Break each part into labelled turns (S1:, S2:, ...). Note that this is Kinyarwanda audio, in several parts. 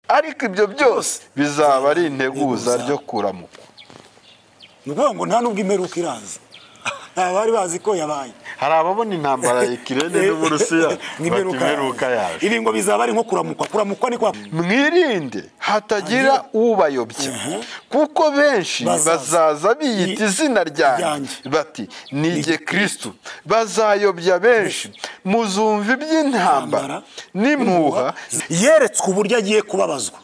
S1: Ariko ibyo byose bizaba ari integuza ryo kuramukwa.
S2: Ni ukuvuga ngo nta nubwo imperuka iraza, bari bazi ko yabaye.
S1: Hari ababona intambara ya Ukraine n'Uburusiya bati imperuka yaje.
S2: Ibi ngo bizaba ari nko kuramukwa. Kuramukwa ni kwa
S1: mwirinde hatagira ubayobya, kuko benshi bazaza biyita izina ryanjye bati ni jye Kristo, bazayobya benshi. Muzumva iby'intambara n'impuha.
S2: Yeretswe uburyo agiye kubabazwa,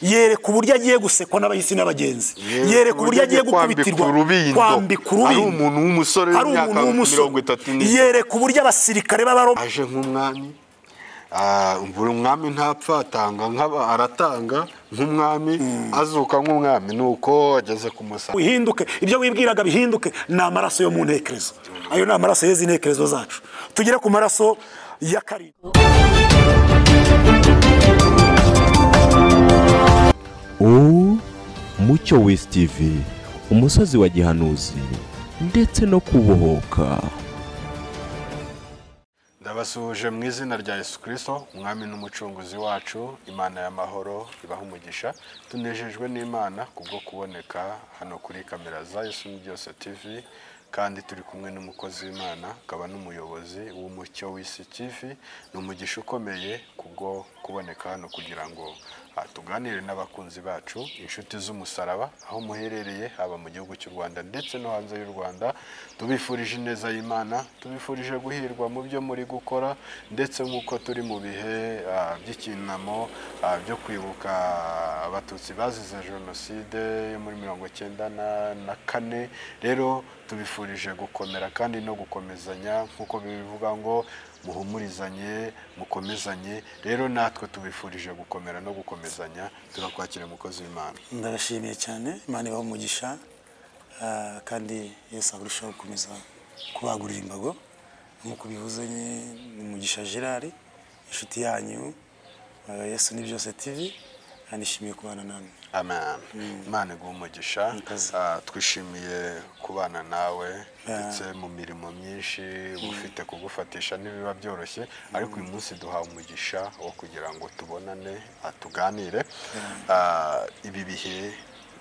S2: yereka uburyo agiye gusekwa n'abahisi n'abagenzi, yereka uburyo agiye gukubitirwa, kwambika urubindo,
S1: ari umuntu w'umusore w'imyaka 34,
S2: yereka uburyo abasirikare b'Abaroma
S1: aje nk'umwami. Umwami ntapfa, atanga nk'aba, aratanga nk'umwami, azuka nk'umwami. Nuko ageze ku musaraba.
S2: Bihinduke, ibyo wibwiraga bihinduke. Ni amaraso yo mu ntekerezo, ayo ni amaraso yeza intekerezo zacu. Tugere ku maraso ya karindwi.
S3: Mucyo West TV, umusozi wa gihanuzi ndetse no kubohoka.
S1: Ndabasuhuje mu izina rya Yesu Kristo, umwami n'umucunguzi wacu. Imana y'amahoro ibaha umugisha. Tunejejwe n'Imana kubwo kuboneka hano kuri kamera za Yesu Byose TV, kandi turi kumwe n'umukozi w'Imana akaba n'umuyobozi w'Umucyo w'Isi TV. Ni umugisha ukomeye kubwo kuboneka hano kugira ngo tuganire n'abakunzi bacu, inshuti z'umusaraba, aho muherereye haba mu gihugu cy'u Rwanda ndetse no hanze y'u Rwanda. Tubifurije ineza y'Imana, tubifurije guhirwa mu byo muri gukora, ndetse nk'uko turi mu bihe by'icyunamo byo kwibuka Abatutsi bazize jenoside yo muri 94. Rero tubifurije gukomera kandi no gukomezanya, nk'uko bivuga ngo muhumurizanye, mukomezanye. Rero natwe tubifurije gukomera no gukomezanya. Turakwakira mukozi w'Imana.
S2: Ndabashimiye cyane, Imana ibahe umugisha, kandi Yesu arushaho gukomeza kubagurira imbago. Nk'uko bivuze, ni Mugisha Gerard, inshuti yanyu, Yesu ni Byose TV. Nishimiye kubana namwe.
S1: Amen. Imana iguhe umugisha. Twishimiye kubana nawe ndetse mu mirimo myinshi ufite kugufatisha ntibiba byoroshye, ariko uyu munsi duhawe umugisha wo kugira ngo tubonane, tuganire. Ibi bihe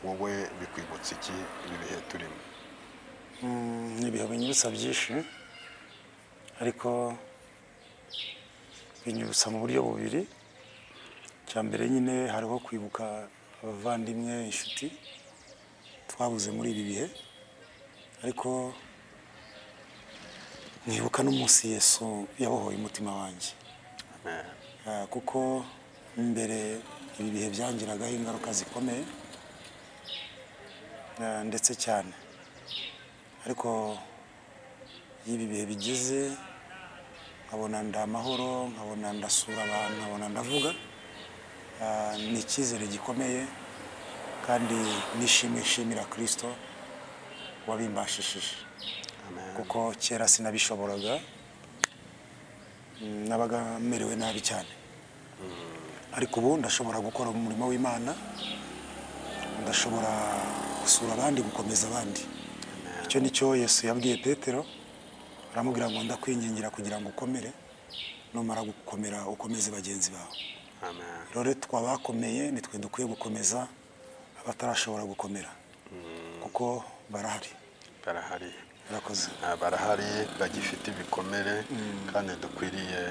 S1: wowe bikwibutsa iki? Ibi bihe turimo
S2: ni ibihe binyibutsa byinshi, ariko binyibutsa mu buryo bubiri. Mbere nyine hariho kwibuka abavandimwe, inshuti twabuze muri ibi bihe, ariko nibuka n'umunsi Yesu yabohoye umutima wanjye. Kuko mbere ibi bihe byangiragaho ingaruka zikomeye ndetse cyane, ariko iyo ibi bihe bigeze nkabona ndamahoro, nkabona ndasura abantu, nkabona ndavuga, ni icyizere gikomeye kandi nishimye, nshimira Kristo wabimbashishije. Kuko kera sinabishoboraga, nabaga merewe nabi cyane, ariko ubu ndashobora gukora umurimo w'Imana, ndashobora gusura abandi, gukomeza abandi. Icyo nicyo Yesu yabwiye Petero, aramubwira ngo ndakwingingira kugira ngo ukomere, numara gukomera ukomeze bagenzi bawe. Rero twabakomeye nitwe dukwiye gukomeza abatarashobora gukomera, kuko barahari. Barakoze,
S1: barahari bagifite ibikomere, kandi dukwiriye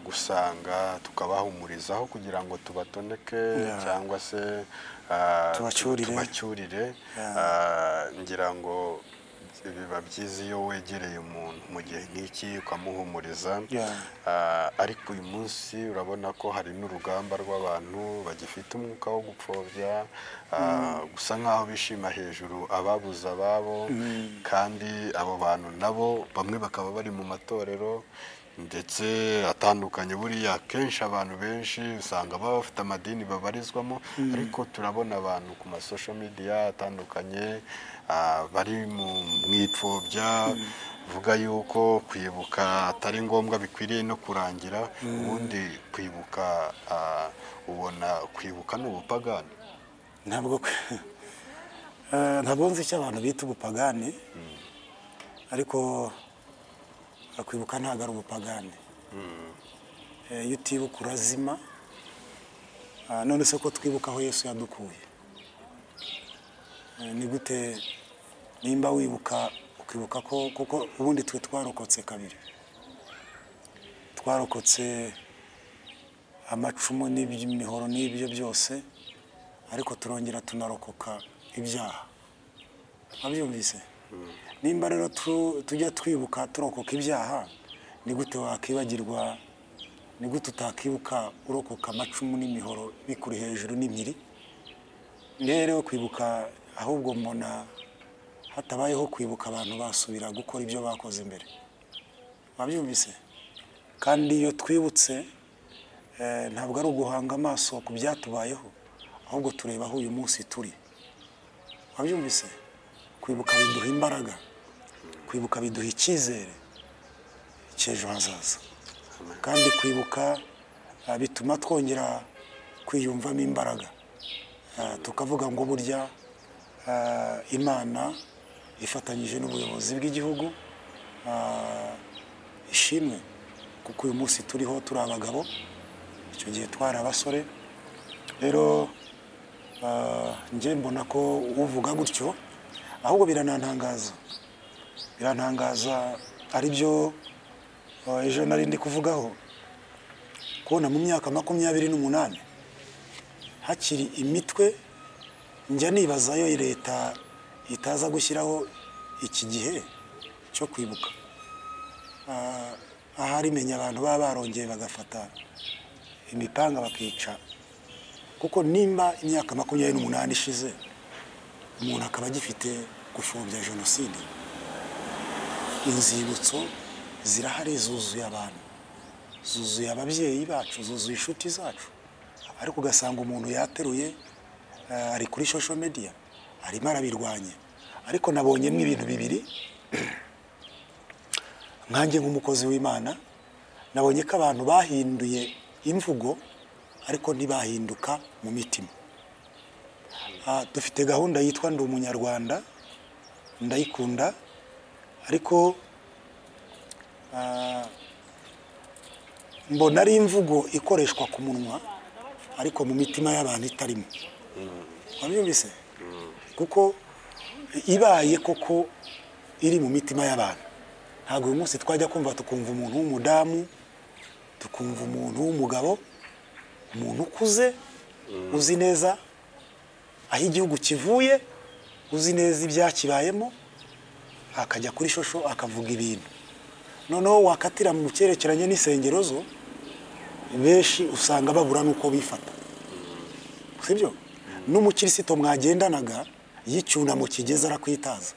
S1: gusanga tukabahumurizaho kugira ngo tubatoneke cyangwa se tubacyurire. Ngira ngo biba byiza iyo wegereye umuntu mu gihe nk'iki ukamuhumuriza. Ariko uyu munsi urabona ko hari n'urugamba rw'abantu bagifite umwuka wo gupfobya, gusa nk'aho bishima hejuru ababuze ababo, kandi abo bantu nabo bamwe bakaba bari mu matorero ndetse atandukanye. Buriya kenshi abantu benshi usanga baba bafite amadini babarizwamo, ariko turabona abantu ku ma social media atandukanye bari mu ipfobya, vuga yuko kwibuka atari ngombwa, bikwiriye no kurangira. Ubundi kwibuka, ubona kwibuka ni ubupagani?
S2: Ntabwo nzi icyo abantu bita ubupagani, ariko kwibuka ntabwo ari ubupagani. Iyo utibuka urazima, None se ko twibuka aho Yesu yadukuye, ni gute nimba wibuka ukibuka ko kuko ubundi twe twarokotse kabiri, twarokotse amacumu n'imihoro n'ibyo byose, ariko turongera tunarokoka ibyaha. Wabyumvise? Nimba rero tujya twibuka turokoka ibyaha, ni gute wakibagirwa, ni gute utakibuka urokoka amacumu n'imihoro bikuri hejuru n'impiri? Rero kwibuka, ahubwo mbona hatabayeho kwibuka abantu basubira gukora ibyo bakoze mbere. Wabyumvise? Kandi iyo twibutse ntabwo ari uguhanga amaso ku byatubayeho, ahubwo tureba aho uyu munsi turi. Wabyumvise? Kwibuka biduha imbaraga, kwibuka biduha icyizere cy'ejo hazaza, kandi kwibuka bituma twongera kwiyumvamo imbaraga, tukavuga ngo burya Imana ifatanyije n'ubuyobozi bw'igihugu ishimwe, kuko uyu munsi turiho turi abagabo, icyo gihe twari abasore. Rero njye mbona ko uvuga gutyo ahubwo biranantangaza, birantangaza ari byo ejo nari ndi kuvugaho, kubona mu myaka 28 hakiri imitwe. Njya nibazayo leta itaza gushyiraho iki gihe cyo kwibuka, ahari menya abantu baba barongeye bagafata imipanga bakica, kuko nimba imyaka 28 ishize umuntu akaba agifite gupfobya jenoside, inzibutso zirahari zuzuye abantu, zuzuye ababyeyi bacu, zuzuye inshuti zacu, ariko ugasanga umuntu yateruye ari kuri social media arimo arabirwanya. Ariko nabonyemo ibintu bibiri nkanjye nk'umukozi w'Imana, nabonye ko abantu bahinduye imvugo ariko ntibahinduka mu mitima. Dufite gahunda yitwa Ndi Umunyarwanda, ndayikunda, ariko mbona ari imvugo ikoreshwa ku munwa ariko mu mitima y'abantu itarimo. Wabyumvise? Kuko ibaye koko iri mu mitima y'abantu, ntabwo uyu munsi twajya kumva tukumva umuntu w'umudamu, tukumva umuntu w'umugabo, umuntu ukuze uzi neza aho igihugu kivuye, uzi neza ibyakibayemo, akajya kuri shosho akavuga ibintu. Noneho wakatira mu cyerekeranye n'isengero zo, benshi usanga babura nuko bifata, sibyo? N'umukirisito mwagendanaga y'icyunamo kigeze arakwitaza,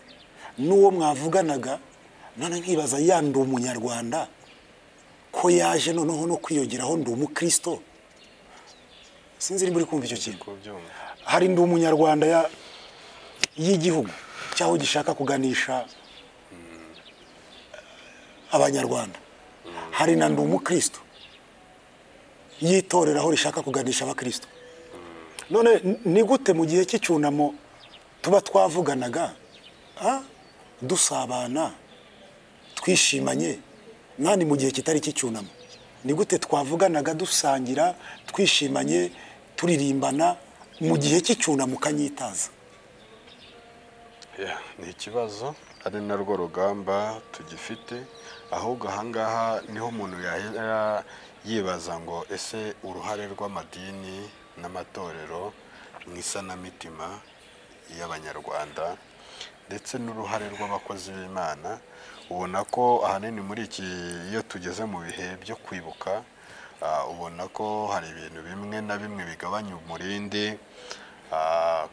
S2: n'uwo mwavuganaga. None nkibaza, ya Ndi Umunyarwanda ko yaje noneho no kwiyongeraho ndi umukristo? Sinzi niba uri kumva icyo kintu. Hari Ndi Umunyarwanda y'igihugu cyaho gishaka kuganisha abanyarwanda, hari na Ndi Umukristo yitorera aho rishaka kuganisha abakristo. None ni gute mu gihe cy'icyunamo tuba twavuganaga, dusabana, twishimanye, nani mu gihe kitari cy'icyunamo ni gute twavuganaga dusangira, twishimanye, turirimbana, mu gihe cy'icyunamo ukanyitaza?
S1: Ni ikibazo, ari narwo rugamba tugifite. Ahubwo ahangaha niho umuntu yahera yibaza ngo ese uruhare rw'amadini n'amatorero mu isanamitima y'abanyarwanda ndetse n'uruhare rw'abakozi b'Imana, ubona ko ahanini muri iki iyo tugeze mu bihe byo kwibuka, ubona ko hari ibintu bimwe na bimwe bigabanya umurindi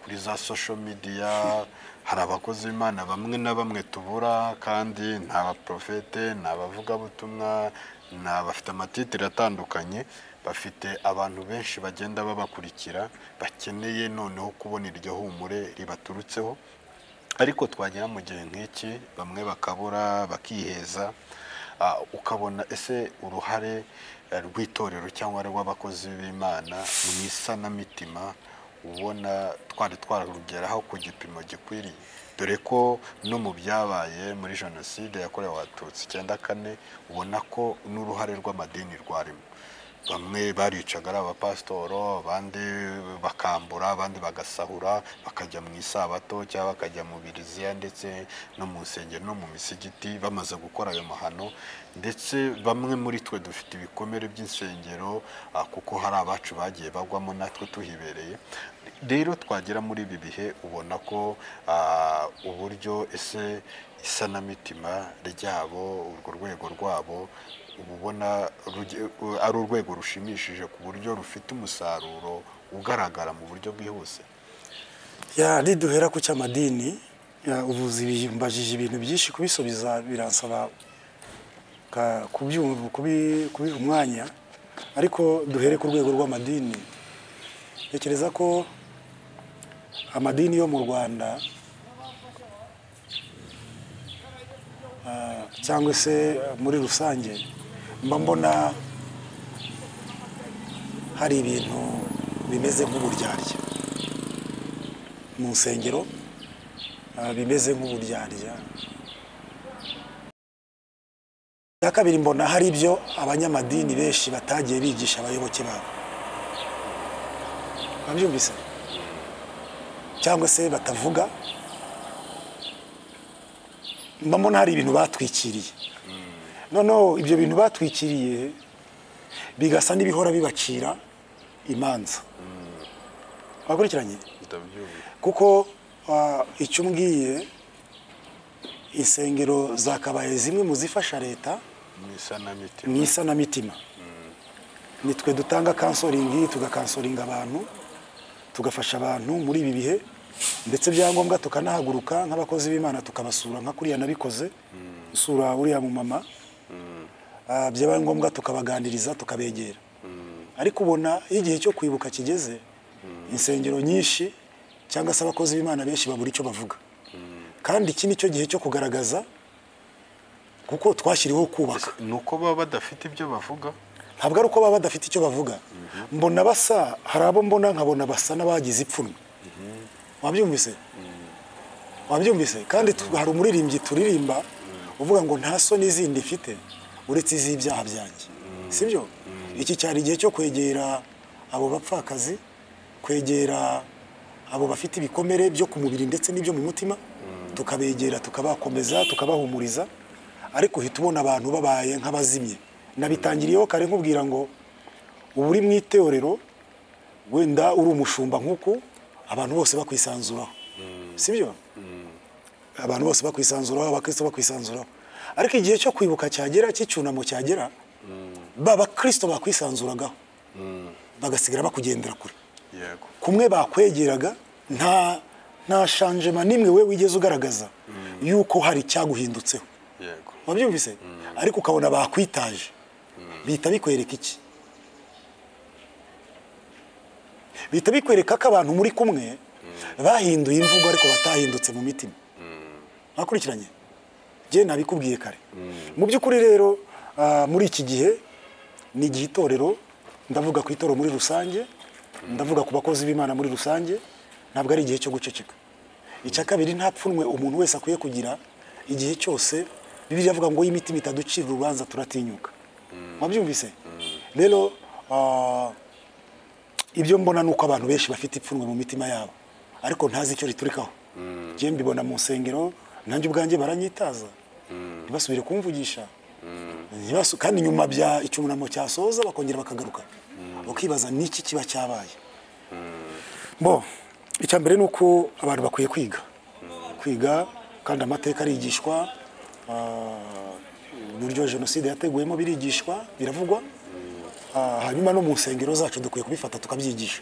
S1: kuri za social media. Hari abakozi b'Imana bamwe na bamwe tubura, kandi nta baprofete, nta bavugabutumwa, nta bafite amatitire atandukanye, bafite abantu benshi bagenda babakurikira, bakeneye noneho kubona iryo humure ribaturutseho. Ariko twagera mu gihe nk'iki bamwe bakabura, bakiheza, ukabona ese uruhare rw'itorero cyangwa rw'abakozi b'Imana mu isanamitima ubona twari twararugeraho ku gipimo gikwiriye, dore ko no mu byabaye muri jenoside yakorewe Abatutsi 94 ubona ko n'uruhare rw'amadini rwarimo. Bamwe baricaga ari abapasitoro, abandi bakambura, abandi bagasahura, bakajya mu isabato cyangwa bakajya mu biriziya ndetse no mu nsengero no mu misigiti bamaze gukora ayo mahano. Ndetse bamwe muri twe dufite ibikomere by'insengero, kuko hari abacu bagiye bagwamo natwe tuhibereye. Rero twagera muri ibi bihe ubona ko uburyo ese isanamitima ryabo, urwo rwego rwabo, uba ubona ari urwego rushimishije ku buryo rufite umusaruro ugaragara mu buryo bwihuse.
S2: Ya, niduhera ku cy'amadini, uvuze ibimbajije ibintu byinshi, kubisubiza biransaba kubyumva, kubiha umwanya, ariko duhere ku rwego rw'amadini. Ntekereza ko amadini yo mu Rwanda cyangwa se muri rusange, mba mbona hari ibintu bimeze nk'uburyarya mu nsengero, bimeze nk'uburyarya. Ya kabiri, mbona hari ibyo abanyamadini benshi batagiye bigisha abayoboke babo, babyumvise cyangwa se batavuga. Mba mbona hari ibintu batwikiriye, noneho ibyo bintu batwikiriye bigasa n'ibihora bibacira imanza. Wakurikiranye? Kuko icyo umbwiye, insengero zakabaye zimwe mu zifasha leta
S1: mu
S2: isanamitima. Nitwe dutanga counseling, tugakansoringa abantu, tugafasha abantu muri ibi bihe, ndetse byangombwa tukanahaguruka nk'abakozi b'Imana tukabasura, nka kuriya nabikoze nsura uriya mu mama, byabaye ngombwa tukabaganiriza, tukabegera. Ariko ubona iyo igihe cyo kwibuka kigeze, insengero nyinshi cyangwa se abakozi b'Imana benshi babura icyo bavuga. Kandi iki nicyo gihe cyo kugaragaza, kuko twashyiriweho kubaka.
S1: Nuko baba badafite ibyo bavuga?
S2: Ntabwo ari uko baba badafite icyo bavuga. Mbona basa, hari abo mbona nkabona basa n'abagize ipfunwe. Wabyumvise? Wabyumvise? Kandi hari umuririmbyi turirimba uvuga ngo nta soni zindi mfite uretse iz'ibyaha byanjye. Sibyo? Iki cyari igihe cyo kwegera abo bapfakazi, kwegera abo bafite ibikomere byo ku mubiri ndetse n'ibyo mu mutima, tukabegera, tukabakomeza, tukabahumuriza. Ariko uhita ubona abantu babaye nk'abazimye. Nabitangiriyeho kare nkubwira ngo ubu uri mu itorero, wenda uri umushumba nk'uku, abantu bose bakwisanzuraho. Sibyo? Abantu bose bakwisanzuraho, abakristo bakwisanzuraho. Ariko igihe cyo kwibuka cyagera, cy'icyunamo cyagera, ba bakristo bakwisanzuragaho, bagasigara bakugendera kure.
S1: Yego.
S2: Kumwe bakwegeraga, nta changement nimwe we wigeze ugaragaza yuko hari cyaguhindutseho.
S1: Yego.
S2: Wabyumvise? Ariko ukabona bakwitaje. Bihita bikwereka iki? Bihita bikwereka ko abantu muri kumwe bahinduye imvugo ariko batahindutse mu mitima. Bakurikiranye? Je nabikubwiye kare. Mu by'ukuri rero, muri iki gihe ni igihe itorero, ndavuga ku itorero muri rusange, ndavuga ku bakozi b'Imana muri rusange, ntabwo ari igihe cyo guceceka. Icya kabiri, nta pfunwe umuntu wese akwiye kugira igihe cyose. Bibiliya ivuga ngo imitima itaducira urubanza turatinyuka. Wabyumvise? Rero ibyo mbona nuko abantu benshi bafite ipfunwe mu mitima yabo, ariko ntazi icyo riturikaho. Je mbibona mu nsengero, nanjye ubwanjye baranyitaza, ntibasubire kumvugisha, kandi nyuma bya icyunamo cyasoza bakongera bakagaruka, ukibaza niki kiba cyabaye. Bo, icya mbere nuko abantu bakwiye kwiga, kwiga kandi amateka arigishwa, uburyo jenoside yateguwemo birigishwa, biravugwa. Hanyuma no mu nsengero zacu dukwiye kubifata tukabyigisha,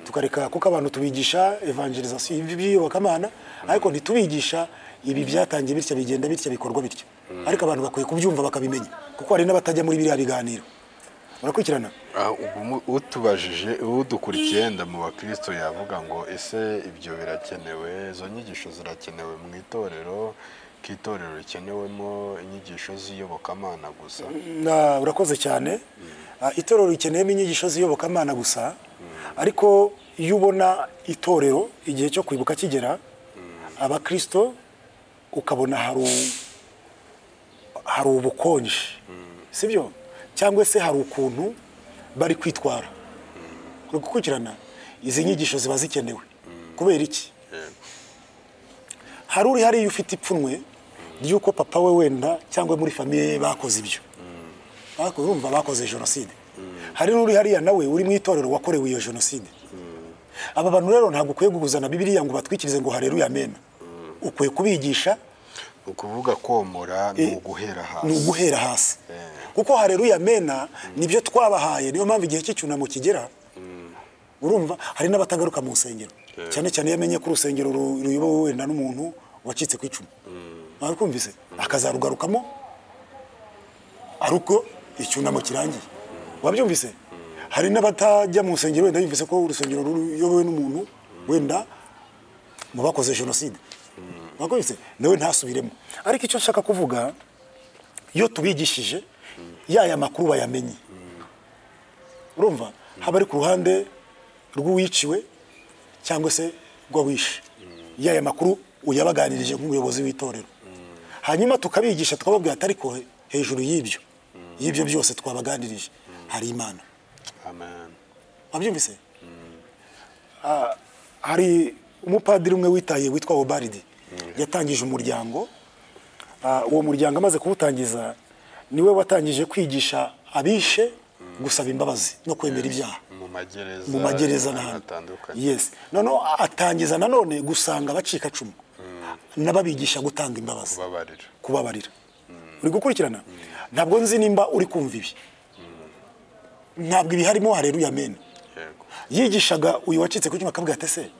S2: tukareka, kuko abantu tubigisha evangelization by'iyobokamana, ariko ntitubigisha ibi byatangiye bitya, bigenda bitya, bikorwa bitya. Ariko abantu bakwiye kubyumva bakabimenya, kuko hari n'abatajya muri biriya biganiro. Urakurikirana?
S1: Utubajije, udukurikiye nda mu bakristo yavuga ngo ese ibyo birakenewe, izo nyigisho zirakenewe mu itorero, kitorero rikenewemo inyigisho z'iyobokamana gusa?
S2: Urakoze cyane. Itorero rikeneyemo inyigisho z'iyobokamana gusa, ariko iyo ubona itorero igihe cyo kwibuka kigera, abakristo ukabona hari ubukonje, sibyo? Cyangwa se hari ukuntu bari kwitwara. Uri gukurikirana izi nyigisho ziba zikenewe kubera iki? Hari uri hariya ufite ipfunwe ry'uko papa we wenda cyangwa muri famille bakoze ibyo, urumva bakoze jenoside. Hari n'uri hariya nawe uri mu itorero wakorewe iyo jenoside. Aba bantu rero ntabwo ukwiye kuguzana Bibiliya ngo batwikirize ngo haleluya amen. Ukwiye kubigisha.
S1: Ukuvuga komora ni uguhera hasi,
S2: ni uguhera hasi. Kuko haleluya amena nibyo twabahaye, niyo mpamvu igihe cy'icyunamo kigera. Urumva hari n'abatagaruka mu nsengero, cyane cyane iyo amenye ko urusengero ruyobowe wenda n'umuntu wacitse ku icumu, mwakumvise, akazarugarukamo aruko icyunamo kirangiye. Wabyumvise? Hari n'abatajya mu nsengero wenda yumvise ko urusengero ruyobowe n'umuntu wenda mu bakoze jenoside, wakumvise, nawe ntasubiremo. Ariko icyo nshaka kuvuga, iyo tubigishije yaya makuru bayamenye, urumva haba ari ku ruhande rw'uwiciwe cyangwa se rw'awishe, yaya makuru uyabaganirije nk'umuyobozi w'itorero, hanyuma tukabigisha tukababwira ati ariko hejuru y'ibyo byose twabaganirije hari Imana.
S1: Amen.
S2: Wabyumvise? Hari umupadiri umwe witaye witwa Obaridi, yatangije umuryango. Uwo muryango amaze kuwutangiza niwe watangije kwigisha abishe gusaba imbabazi no kwemera ibyaha
S1: mu
S2: magereza n'ahandi. Yes. Noneho atangiza nanone gusanga abacika cumu n'ababigisha gutanga imbabazi, kubabarira. Uri gukurikirana? Ntabwo nzi nimba uri kumva ibi. Ntabwo ibi harimo haleluya amen. Yigishaga uyu wacitse ku cyuma akabwira ati se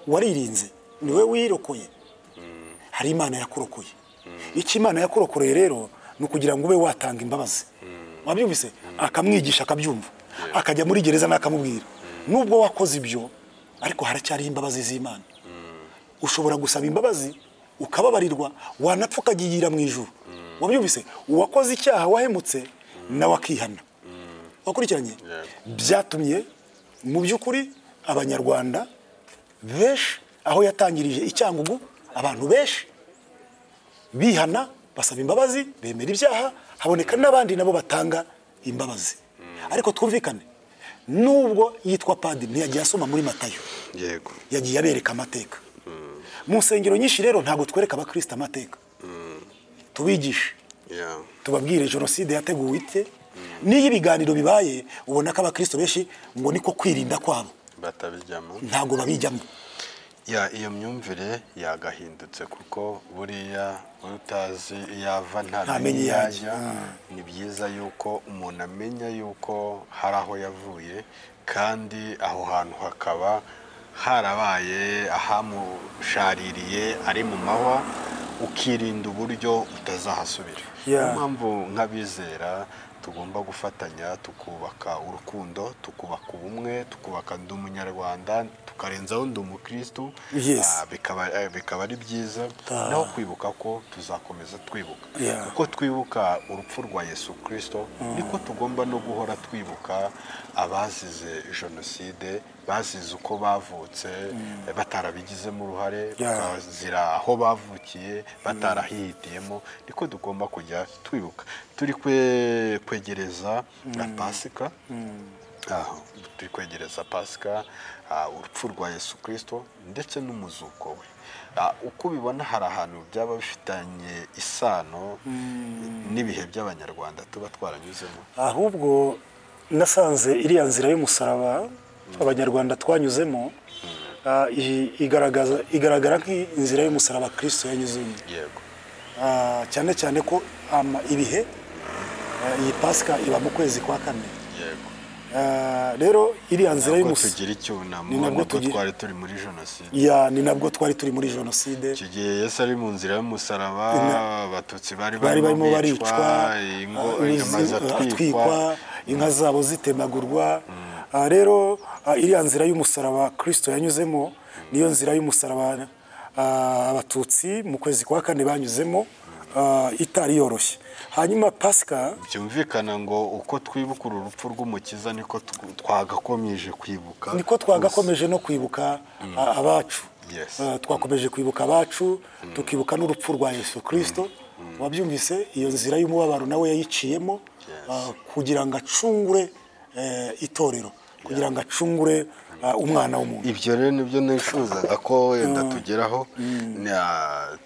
S2: waririnze, niwe wirokoye, hari Imana yakurokoye. Icyo Imana yakurokoreye rero ni ukugira ngo ube watanga imbabazi. Wabyumvise? Akamwigisha akabyumva, akajya muri gereza n'akamubwira nubwo wakoze ibyo ariko haracyari imbabazi z'Imana. Ushobora gusaba imbabazi ukababarirwa, wanapfa ukagigira mu ijuru. Wabyumvise? Uwakoze icyaha wahemutse nawe akihana. Wakurikiranye? Byatumye mu by'ukuri Abanyarwanda benshi aho yatangirije icyangugu, abantu benshi bihana basaba imbabazi, bemera ibyaha, haboneka n'abandi nabo batanga imbabazi. Ariko twumvikane, nubwo yitwa padiri ntiyagiye asoma muri Matayo,
S1: yego,
S2: yagiye abereka amateka. Mu nsengero nyinshi rero ntabwo twereka abakristo amateka, tubigishe, tubabwire jenoside yateguwe ite. N'iyo ibiganiro bibaye ubona ko abakristo benshi ngo niko kwirinda kwabo
S1: batabijyamo,
S2: ntabwo babijyamo.
S1: Ya iyo myumvire yagahindutse, kuko buriya utazi yava ntamenye yajya. Ni byiza yuko umuntu amenya yuko hari aho yavuye, kandi aho hantu hakaba harabaye ahamushaririye ari mu mahwa, ukirinda uburyo utazahasubira. Niyo mpamvu nk'abizera tugomba gufatanya, tukubaka urukundo, tukubaka ubumwe, tukubaka ndi umunyarwanda, tukarenzaho ndi umukristo. Bikaba ari byiza. Naho kwibuka ko tuzakomeza twibuka, kuko twibuka urupfu rwa Yesu Kristo, niko tugomba no guhora twibuka abazize jenoside, bazize uko bavutse batarabigizemo uruhare, bakazira aho bavukiye batarahihitiyemo. Niko tugomba kujya twibuka. Turi kwegereza Pasika, turi kwegereza Pasika, urupfu rwa Yesu Kristo ndetse n'umuzuko we. Uko ubibona hari ahantu byaba bifitanye isano n'ibihe by'Abanyarwanda tuba twaranyuzemo.
S2: Ahubwo nasanze iriya nzira y'umusaraba Abanyarwanda twanyuzemo igaragara nk'inzira y'umusaraba Kristo yanyuzemo.
S1: Yego.
S2: Cyane cyane ko ibihe iyi Pasika iba mu kwezi kwa kane.
S1: Yego.
S2: Rero iriya nzira y'umusaraba
S1: tugira icyunamo, ni nabwo twari turi muri jenoside.
S2: Ya, ni nabwo twari turi muri jenoside.
S1: Icyo gihe Yesu ari mu nzira y'umusaraba, Abatutsi bari barimo baricwa, ingo
S2: atwikwa, inka zabo zitemagurwa. Rero iriya nzira y'umusaraba Kristo yanyuzemo niyo nzira y'umusaraba Abatutsi mu kwezi kwa kane banyuzemo, itari yoroshye. Hanyuma Pasika
S1: byumvikana ngo uko twibuka urupfu rw'Umukiza niko twagakomeje kwibuka,
S2: niko twagakomeje no kwibuka abacu. Twakomeje kwibuka abacu, tukibuka n'urupfu rwa Yesu Kristo. Wabyumvise? Iyo nzira y'umubabaro nawe yayiciyemo kugira ngo acungure itorero, kugira ngo acungure umwana w'umuntu.
S1: Ibyo rero nibyo nifuzaga ko wenda tugeraho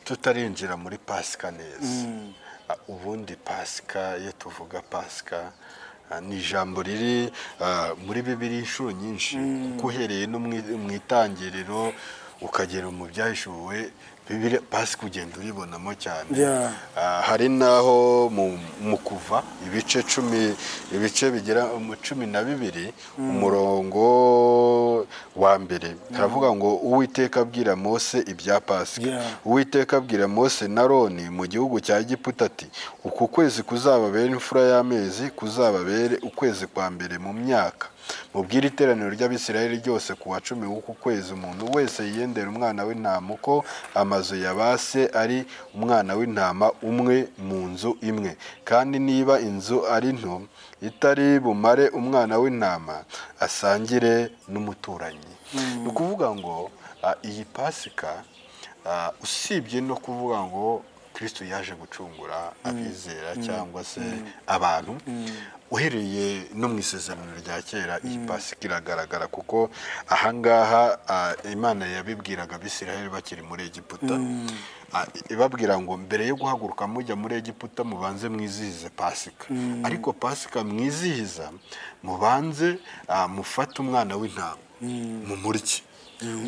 S1: tutarinjira muri Pasika neza. Ubundi Pasika, iyo tuvuga Pasika, ni ijambo riri muri Bibiliya inshuro nyinshi, kuko uhereye no mu itangiriro ukagera mu byahishuwe, Bibiliya Pasika ugenda uribonamo cyane. Hari naho mu kuva ibice 10, ibice bigera mu 12, umurongo wa mbere haravuga ngo Uwiteka abwira Mose ibya Pasika. Uwiteka abwira Mose na Aroni mu gihugu cya Egiputa ati uku kwezi kuzababera imfura y'amezi, kuzababere ukwezi kwa mbere mu myaka. Mubwire iteraniro ry'Abisirayeli ryose ku wa 10 w'uku kwezi umuntu wese yiyendera umwana w'intama uko amazu ya base ari, umwana w'intama umwe mu nzu imwe. Kandi niba inzu ari nto itari bumare umwana w'intama, asangire n'umuturanyi. Ni ukuvuga ngo iyi Pasika, usibye no kuvuga ngo Kristo yaje gucungura abizera cyangwa se abantu, uhereye no mu isezerano rya kera iyi Pasika iragaragara, kuko ahangaha Imana yabibwiraga Abisirayeli bakiri muri Egiputa, ibabwira ngo mbere yo guhaguruka mujya muri Egiputa mubanze mwizihize Pasika. Ariko Pasika mwizihiza mubanze mufate umwana w'intama mumurye.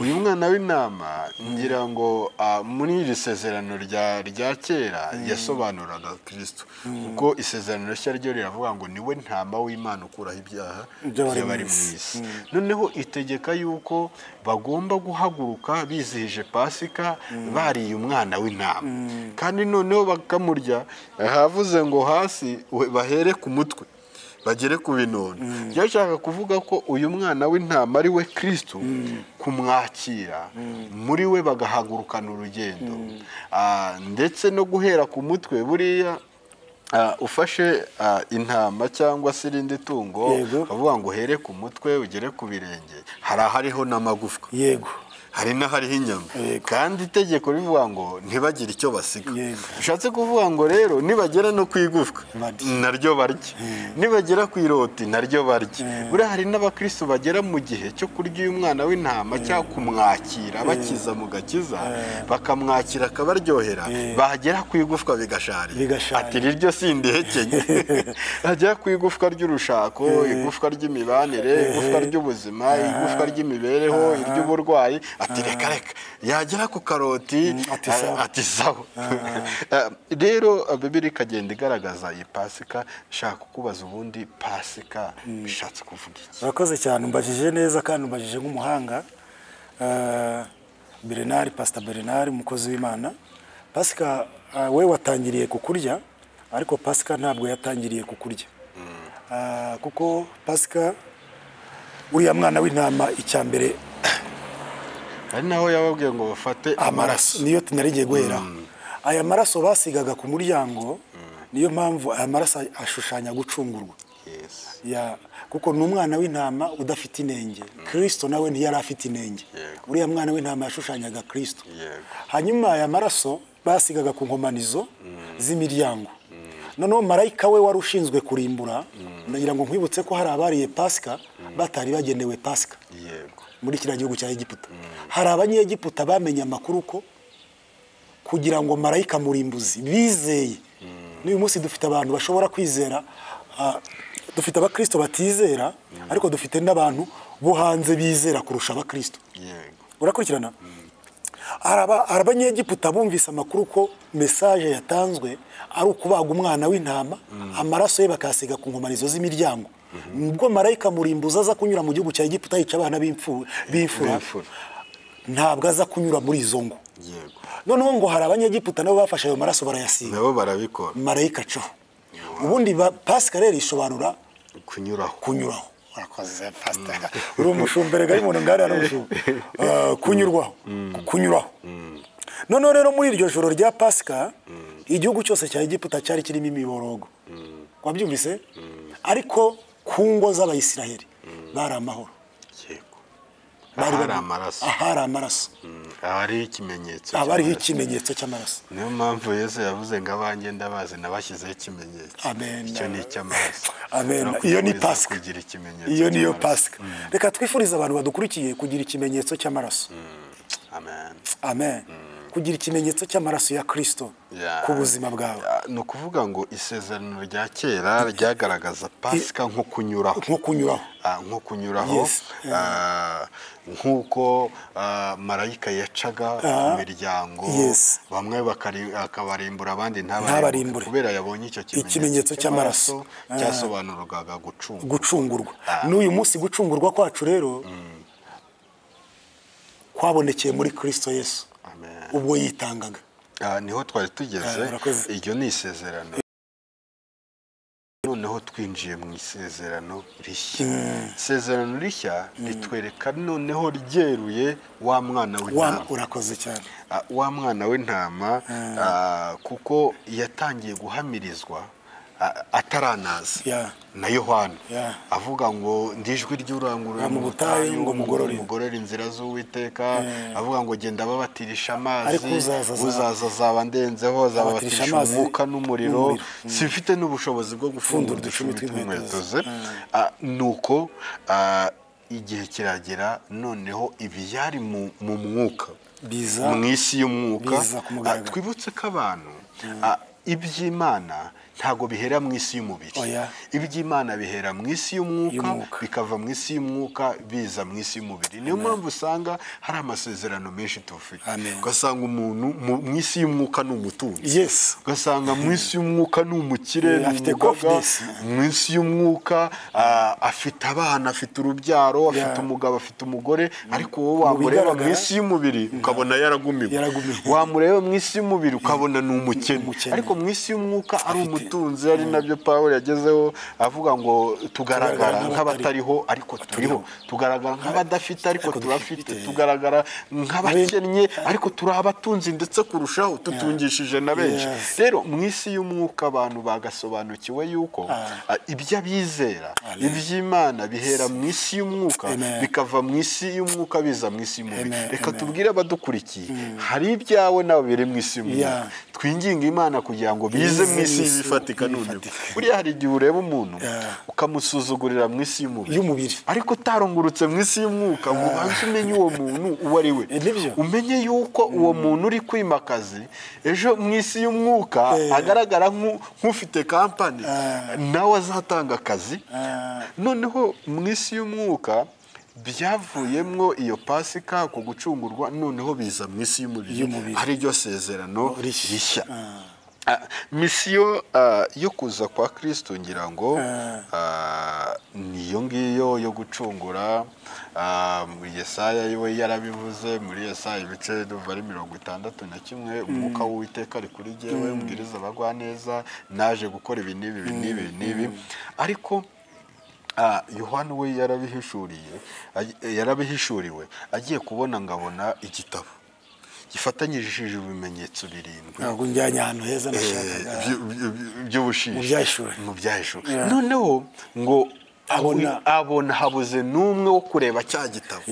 S1: Uyu mwana w'intama ngira ngo muri iri sezerano rya kera yasobanuraga Kristo, kuko isezerano rishya ryo riravuga ngo niwe ntama w'Imana ukuraho ibyaha by'abari mu isi. Noneho itegeka yuko bagomba guhaguruka bizihije Pasika bariye umwana w'intama, kandi noneho bakamurya. Havuze ngo hasi bahere ku mutwe bagere ku binono. Byashaka kuvuga ko uyu mwana w'intama ari we Kristo, kumwakira muri we bagahagurukana urugendo, ndetse no guhera ku mutwe. Buriya ufashe intama cyangwa se irindi tungo ukavuga ngo uhere ku mutwe ugere ku birenge, hari ahariho n'amagufwa,
S2: yego,
S1: hari n'ahariho inyama, kandi itegeko rivuga ngo ntibagire icyo basiga. Ushatse kuvuga ngo rero nibagera no ku igufwa naryo barye, nibagera ku iroti naryo barye. Buriya hari n'abakristo bagera mu gihe cyo kurya uyu mwana w'intama cyangwa kumwakira bakiza mu gakiza, bakamwakira akabaryohera, bagera ku igufwa bigasharira, ati riryo sindihekenye. Bagera ku igufwa ry'urushako, igufwa ry'imibanire, igufwa ry'ubuzima, igufwa ry'imibereho, iry'uburwayi, ati reka reka. Yagera ku karoti ati sawa. Rero Bibiliya ikagenda igaragaza iyi Pasika. Shaka kukubaza ubundi Pasika bishatse kuvuga iki?
S2: Urakoze cyane, umbajije neza kandi umbajije nk'umuhanga. Bernard, Pastor Bernard, umukozi w'Imana. Pasika we watangiriye ku kurya, ariko Pasika ntabwo yatangiriye ku kurya. Kuko Pasika uriya mwana w'intama icya mbere
S1: hari naho yababwiye ngo bafate amaraso,
S2: niyo tunarigiye guheraho. Aya maraso basigaga ku muryango, niyo mpamvu aya maraso ashushanya gucungurwa. Kuko ni umwana w'intama udafite inenge. Kristo nawe ntiyari afite inenge. Uriya mwana w'intama yashushanyaga Kristo. Hanyuma aya maraso basigaga ku nkomanizo z'imiryango. Noneho marayika we wari ushinzwe kurimbura, ndagira ngo nkwibutse ko hari abariye Pasika batari bagenewe Pasika. Muri kiriya gihugu cya Egiputa hari abanyegiputa bamenye amakuru ko kugira ngo marayika murimbuzi bizeye. N'uyu munsi dufite abantu bashobora kwizera, dufite abakristo batizera, ariko dufite n'abantu bo hanze bizera kurusha abakristo. Urakurikirana? Hari abanyegiputa bumvise amakuru ko message yatanzwe ari ukubaga umwana w'intama, amaraso ye bakasiga ku nkomanizo z'imiryango. Ubwo marayika murimbuzi aza kunyura mu gihugu cya Egiputa yica abana b'imfura, ntabwo aza kunyura muri izo ngo. Noneho ngo hari abanyegiputa nabo bafashe ayo maraso barayasiga,
S1: nabo barabikora,
S2: marayika acaho. Ubundi Pasika rero isobanura
S1: kunyuraho.
S2: Kunyuraho. Urakoze Pastor. Uri umushumba rega, y'umuntu ngari ari umushumba. Kunyurwaho, kunyuraho. Noneho rero muri iryo joro rya Pasika igihugu cyose cya Egiputa cyari kirimo imiborogo. Wabyumvise? Ariko ku ngo z'Abayisiraheli bari amahoro.
S1: Yego. Ahari amaraso.
S2: Ahari amaraso.
S1: Ahari ikimenyetso.
S2: Aba ariho ikimenyetso cy'amaraso.
S1: Niyo mpamvu Yesu yavuze ngo abanjye ndabazi nabashyizeho ikimenyetso.
S2: Amen.
S1: Icyo ni icy'amaraso.
S2: Amen. Iyo ni Pasika.
S1: Kugira ikimenyetso.
S2: Iyo niyo Pasika. Reka twifurize abantu badukurikiye kugira ikimenyetso cy'amaraso.
S1: Amen.
S2: Amen. Kugira ikimenyetso cy'amaraso ya Kristo ku buzima bwawe.
S1: Ni ukuvuga ngo isezerano rya kera ryagaragaza Pasika nko kunyuraho.
S2: Nko kunyuraho.
S1: Nko kunyuraho. Nk'uko marayika yacaga ku miryango, bamwe bakabarimbura abandi ntabarimbure, kubera yabonye icyo
S2: ikimenyetso cy'amaraso
S1: cyasobanurwaga
S2: gucungurwa. N'uyu munsi gucungurwa kwacu rero kwabonekeye muri Kristo Yesu. Ubwo yitangaga.
S1: Niho twari tugeze. Iryo ni isezerano. Noneho twinjiye mu isezerano rishya. Isezerano rishya ritwereka noneho ryeruye wa mwana w'intama.
S2: Urakoze cyane.
S1: Wa mwana w'intama, kuko yatangiye guhamirizwa ataranaza na Yohana, avuga ngo ndijwi ry'urangurura mu butayu ngo mugorore inzira z'Uwiteka, avuga ngo genda babatirisha amazi, uzaza azaba ndenzeho, azababatirisha umwuka n'umuriro, simfite n'ubushobozi bwo gufungura udushumi tw'inkweto ze. Nuko igihe kiragera noneho ibyari mu mwuka, mu isi y'umwuka. Twibutse ko abantu iby'Imana ntago bihera mu isi y'umubiri. Iby'Imana bihera mu isi y'umwuka, bikava mu isi y'umwuka biza mu isi y'umubiri. Niyo mpamvu usanga hari amasezerano menshi tufite. Ugasanga umuntu mu isi y'umwuka ni umutunzi. Ugasanga mu isi y'umwuka ni umukire,
S2: afite confidence.
S1: Mu isi y'umwuka afite abana, afite urubyaro, afite umugabo, afite umugore, ariko wowe wamureba mu isi y'umubiri ukabona yaragumiwe. Wamureba mu isi y'umubiri ukabona ni umukene. Ariko mu isi y'umwuka ari umutunzi, ari nabyo Pawulo yagezeho avuga ngo tugaragara nk'abatariho ariko turiho, tugaragara nk'abadafite ariko turafite, tugaragara nk'abakennye ariko turi abatunzi ndetse kurushaho tutungishije na benshi. Rero mu isi y'umwuka abantu bagasobanukiwe yuko ibyo abizera iby'Imana bihera mu isi y'umwuka, bikava mu isi y'umwuka biza mu isi y'umubiri. Reka tubwire abadukurikiye, hari ibyawe nawe biri mu isi y'umwuka. Twinginga Imana kugira ngo bize mu isi y'ibifatika. Noneho buriya hari igihe ureba umuntu ukamusuzugurira mu isi y'umubiri, ariko utarungurutse mu isi y'umwuka ngo ubanze umenye uwo muntu uwo ari we, umenye yuko uwo muntu uri kwimakazi ejo mu isi y'umwuka agaragara nk'ufite kampani, nawe azatanga akazi. Noneho mu isi y'umwuka byavuyemwo iyo Pasika ku gucungurwa, noneho biza mu isi y'umubiri, ari ryo sezerano rishya. Misiyo yo kuza kwa Kristo ngira ngo niyo ngiyo yo gucungura. Yesaya we yarabivuze muri Yesaya ibice bari 61, umwuka w'Uwiteka ari kuri jyewe, mbwiriza abagwaneza, naje gukora ibi n'ibi n'ibi n'ibi. Ariko Yohana we yarabihishuriwe, agiye kubona ngabona igitabo gifatanyije ibimenyetso 7.
S2: Ntabwo njyanye ahantu heza nashakaga
S1: by'ubushishi mu byahishuwe. Noneho ngo abona habuze n'umwe wo kureba cya gitabo.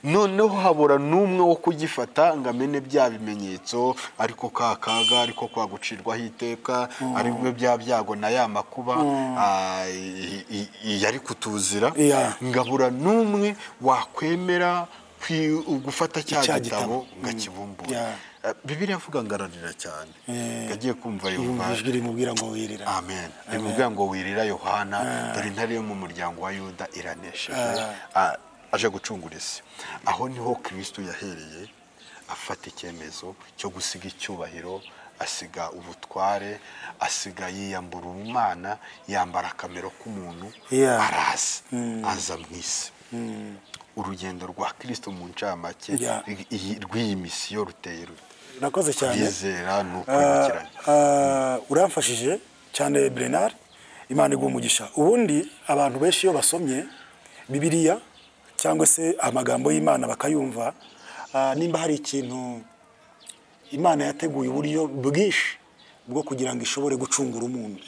S1: Noneho habura n'umwe wo kugifata ngo amene bya bimenyetso, ariko ka kaga, ariko kwa gucirwaho iteka, ariko bya byago na ya makuba yari kutuzira. Ngabura n'umwe wakwemera gufata cya gitabo ngakibumbura. Bibiliya avuga ngararira cyane, agiye kumva yumva
S2: ijwi rimubwira ngo wirira.
S1: Amen. Rimubwira ngo wirira Yohana, dore intare yo mu muryango wa Yuda iranesheje, aje gucungura isi. Aho niho Kristo yahereye afata icyemezo cyo gusiga icyubahiro, asiga ubutware, asiga yiyambura ubumana, yambara akamero k'umuntu, araza aza mu isi. Urugendo rwa Kristo mu ncamake rw'iyi misiyo ruteye rute?
S2: Urakoze cyane.
S1: Kwizera ni ukwibukiranya.
S2: Uramfashije cyane Bernard, Imana iguhe umugisha. Ubundi abantu benshi iyo basomye Bibiliya cyangwa se amagambo y'Imana bakayumva, nimba hari ikintu Imana yateguye uburyo bwinshi bwo kugira ngo ishobore gucungura umuntu,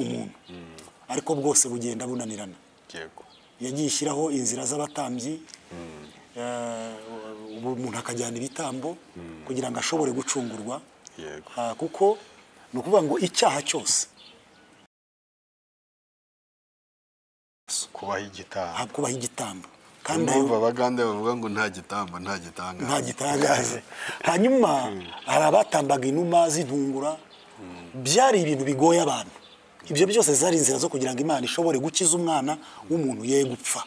S2: ariko bwose bugenda bunanirana.
S1: Yego.
S2: Yagiye ishyiraho inzira z'abatambyi, Umuntu akajyana ibitambo kugira ngo ashobore gucungurwa.
S1: Yego.
S2: Kuko ni ukuvuga ngo icyaha cyose
S1: kubaho igitambo,
S2: kubaho igitambo. Kandi
S1: abagande bavuga ngo nta gitambo nta gitangaza,
S2: nta gitangaza. Hanyuma hari abatambaga inuma z'intungura, byari ibintu bigoye abantu. Ibyo byose zari inzira zo kugira ngo Imana ishobore gukiza umwana w'umuntu ye gupfa.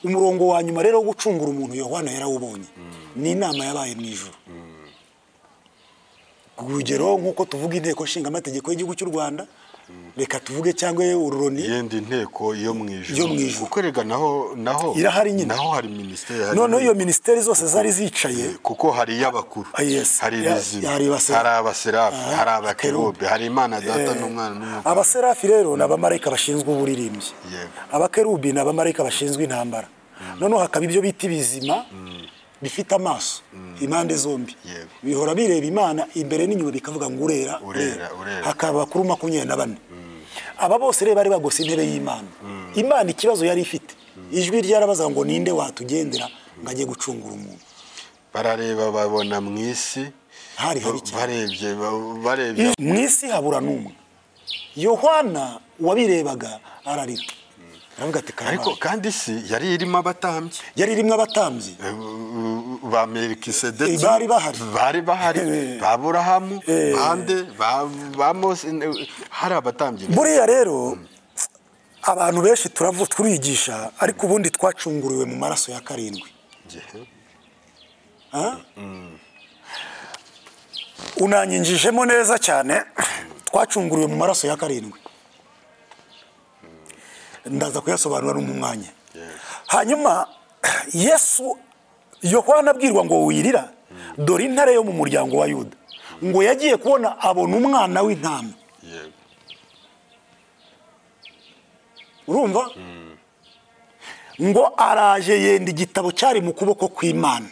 S2: Umurongo wa nyuma rero wo gucungura umuntu Yohana yarawubonye, ni inama yabaye mu ijuru. Urugero nk'uko tuvuga inteko nshingamategeko y'igihugu cy'u Rwanda, reka tuvuge cyangwa ururoni
S1: yindi nteko yo mu ijuru, kuko rega naho
S2: irahari nyine,
S1: naho hari ministeri,
S2: none iyo ministeri zose zari zicaye,
S1: kuko hari y'abakuru, hari ibizima, hari abaserafi, hari abakerubi, hari Imana Data n'Umwana n'Umwuka.
S2: Abaserafi rero ni abamarayika bashinzwe uburirimbyi, abakerubi ni abamarayika bashinzwe intambara, noneho hakaba ibyo bita ibizima bifite amaso impande zombi, bihora bireba Imana imbere n'inyuma bikavuga ngo urera urera. Hakaba abakuru 24. Aba bose rero bari bagose intebe y'Imana. Imana ikibazo yari ifite, ijwi ryarabaza ngo ninde watugendera ngo ajye gucungura umuntu.
S1: Barareba babona mu isi
S2: hari
S1: barebye barebye
S2: mu isi habura n'umwe. Yohana wabirebaga ararira, aravuga ati
S1: ariko kandi isi yari irimo abatambyi,
S2: yari irimo abatambyi
S1: ba Melkisedeki
S2: bari bahari,
S1: bari bahari, ba Aburahamu, bande ba Mose, hari abatambyi.
S2: Buriya rero abantu benshi turigisha, ariko ubundi twacunguriwe mu maraso ya 7. Unanyinjijemo neza cyane, twacunguriwe mu maraso ya 7. Ndaza kuyasobanura mu mwanya. Hanyuma Yesu, Yohana abwirwa ngo wirira, dore intare yo mu muryango wa Yuda, ngo yagiye kubona abona umwana w'intama. Urumva? Ngo araje yenda igitabo cyari mu kuboko kw'Imana,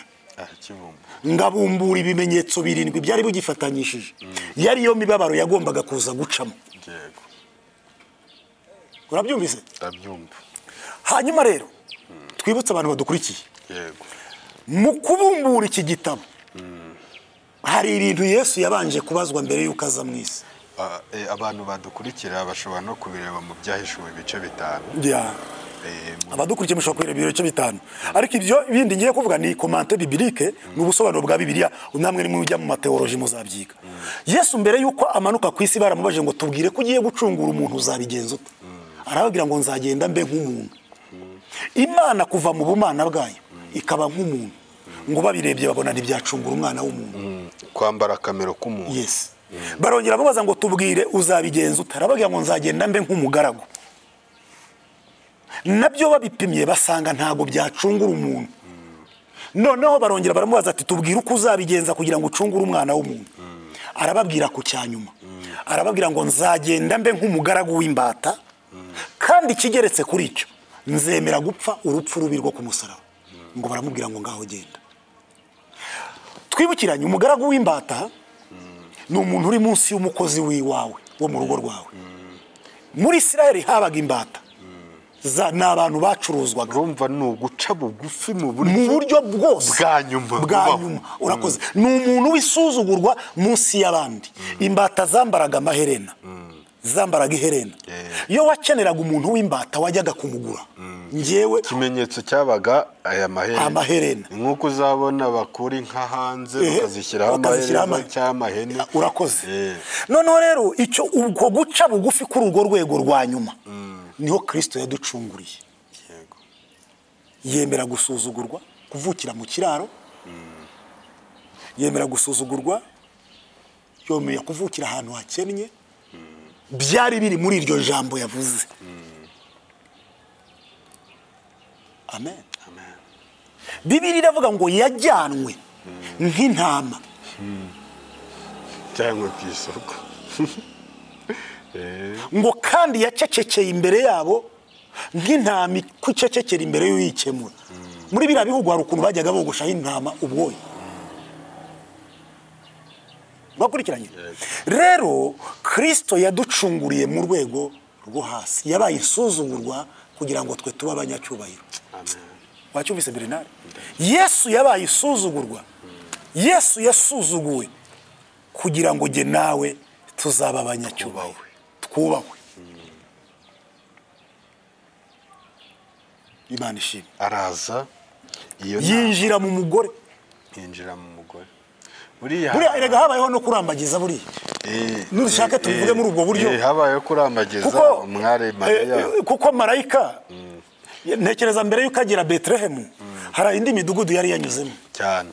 S2: ngabumbura ibimenyetso 7 byari bigifatanyishije, yari yo mibabaro yagombaga kuza gucamo. Urabyumvise?
S1: Ndabyumva.
S2: Hanyuma rero twibutse abantu badukurikiye,
S1: yego,
S2: mu kubumbura iki gitabo hari ibintu Yesu yabanje kubazwa mbere y'uko aza mu isi.
S1: Abantu badukurikira bashobora no kubireba mu byahishuwe ibice 5.
S2: Abadukurikiye mushobora kubireba ibice 5, ariko ibyo bindi ngiye kuvuga ni commentaire biblique, ni ubusobanuro bwa Bibiliya, namwe nimwe ujya mu mateologie muzabyiga. Yesu mbere y'uko amanuka ku isi baramubaje ngo tubwire ko ugiye gucungura umuntu uzabigenza ute? Arababwira ngo nzagenda mbe nk'umuntu. Imana kuva mu bumana bwayo ikaba nk'umuntu, ngo babirebye babona ntibyacungura umwana w'umuntu,
S1: kwambara akamero k'umuntu.
S2: Yes. Barongera babaza ngo tubwire uzabigenza ute? Arababwira ngo nzagenda mbe nk'umugaragu. Nabyo babipimye basanga ntago byacungura umuntu. Noneho barongera baramubaza ati tubwire uko uzabigenza kugira ngo ucungure umwana w'umuntu. Arababwira ku cyanyuma, arababwira ngo nzagenda mbe nk'umugaragu w'imbata, kandi kigeretse kuri icyo nzemera gupfa urupfu rubi rwo ku musaraba. Ngo baramubwira ngo ngaho genda. Twibukiranye, umugaragu w'imbata ni umuntu uri munsi y'umukozi w'iwawe wo mu rugo rwawe. Muri Isirayeli habaga imbata, ni abantu bacuruzwaga.
S1: Urumva ni uguca bugufi mu
S2: buryo bwose
S1: bwa nyuma.
S2: Urakoze. Ni umuntu w'isuzugurwa munsi y'abandi. Imbata zambaraga amaherena, zambaraga iherena. Iyo wakeneraga umuntu w'imbata wajyaga kumugura. Ngewe
S1: ikimenyetso cyabaga aya maherena, nkuko uzabona bakura inka hanze bakazishyiraho amaherena cyangwa amahene.
S2: Urakoze. Noneho rero icyo ubwo guca bugufi kuri urwo rwego rwa nyuma niho Kristo yaducunguriye. Yemera gusuzugurwa, kuvukira mu kiraro, yemera gusuzugurwa, yemera kuvukira ahantu hakennye, byari biri muri iryo jambo yavuze. Amen.
S1: Amen.
S2: Bibiliya iravuga ngo yajyanwe nk'intama
S1: cyangwa ku isoko,
S2: ngo kandi yacecekeye imbere yabo nk'intama icecekera imbere y'uyikemura. Muri biriya bihugu hari ukuntu bajyaga bogoshaho intama ubwoya. Bakurikiranye rero, Kristo yaducunguriye mu rwego rwo hasi, yabaye isuzugurwa kugira ngo twe tuba abanyacyubahiro.
S1: Amen.
S2: Wacyumvise Bernard? Yesu yabaye isuzugurwa. Yesu yasuzuguwe kugira ngo jye nawe tuzaba abanyacyubahiro, twubahwe. Imana ishimwe.
S1: Araza iyo
S2: yinjira mu mugore,
S1: yinjira mu mugore. Buriya
S2: erega habayeho no kurambagiza buriya. Nushaka tubivuge muri ubwo buryo.
S1: Habayeho kurambagiza umwari Mariya.
S2: Kuko marayika ntekereza mbere yuko agera Bethlehem hari indi midugudu yari yanyuzemo
S1: cyane.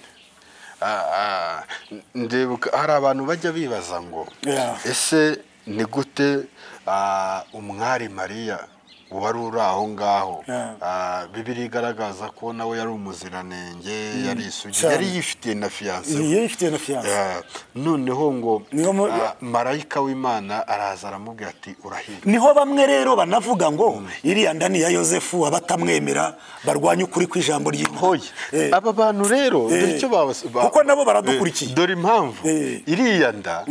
S1: Ndibuka hari abantu bajya bibaza ngo ese ni gute umwari Mariya wari uri aho ngaho? Bibiliya igaragaza ko nawe yari umuziranenge, yari isugi, yari yifitiye na fiyanse. Noneho ngo marayika w'Imana araza aramubwira ati urahirwa.
S2: Niho bamwe rero banavuga ngo iriya nda ni iya Yosefu, abatamwemera barwanya ukuri kw'ijambo ry'Imana.
S1: Aba bantu rero dore icyo
S2: kuko nabo baradukurikiye.
S1: Dore impamvu iriya nda,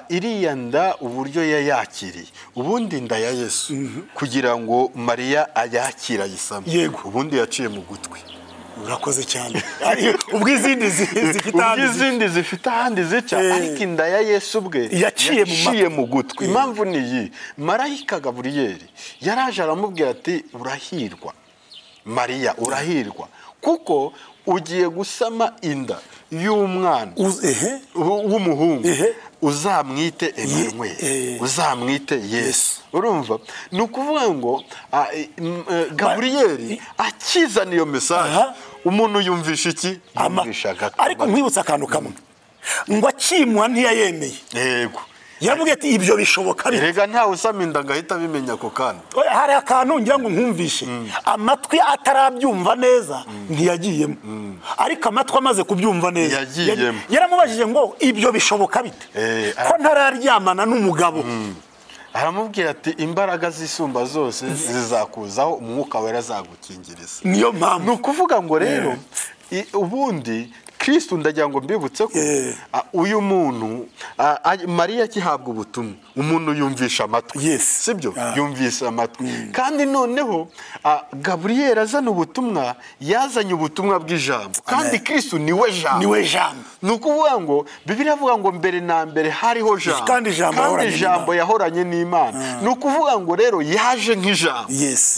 S1: iriya nda uburyo yayakiriye, ubundi inda ya Yesu kugira ngo Mariya ayakira ayisama, ubundi yaciye mu gutwi.
S2: Urakoze cyane. Ubwo izindi
S1: zifite ahandi zica, ariko inda ya Yesu ubwe yaciye mu gutwi. Impamvu ni iyi: marayika Gaburiyeli yaraje aramubwira ati urahirwa Mariya, urahirwa kuko ugiye gusama inda y'umwana w'umuhungu, uzamwite Emmanuel, uzamwite Yesu. Urumva, ni ukuvuga ngo Gaburiyeli akizana iyo message, umuntu yumvisha iki? Yumvisha gato.
S2: Ariko nkwibutsa akantu kamwe, ngo akimwa ntiyayemeye.
S1: Yego.
S2: Yaravuga ati ibyo bishoboka bite?
S1: Erega ntawe usama inda ngahita abimenya ako kanya.
S2: Hari akantu ngira ngo nkumvishe, amatwi atarabyumva neza ntiyagiyemo, ariko amatwi amaze kubyumva neza
S1: yagiyemo.
S2: Yaramubajije ngo ibyo bishoboka bite ko ntararyamana n'umugabo?
S1: Aramubwira ati imbaraga zisumba zose zizakuzaho, umwuka wera azagukingiriza.
S2: Niyo mpamvu
S1: ni ukuvuga ngo rero ubundi Kristo, ndagira ngo mbibutse ko uyu muntu Mariya akihabwa ubutumwa, umuntu yumvisha amatwi, sibyo? Yumvisha amatwi. Kandi noneho Gaburiyeli azana ubutumwa, yazanye ubutumwa bw'ijambo, kandi Kristo niwe jambo.
S2: Niwe jambo.
S1: Ni ukuvuga ngo Bibiliya avuga ngo mbere na mbere hariho jambo,
S2: kandi
S1: ijambo yahoranye n'Imana. Ni ukuvuga ngo rero yaje nk'ijambo,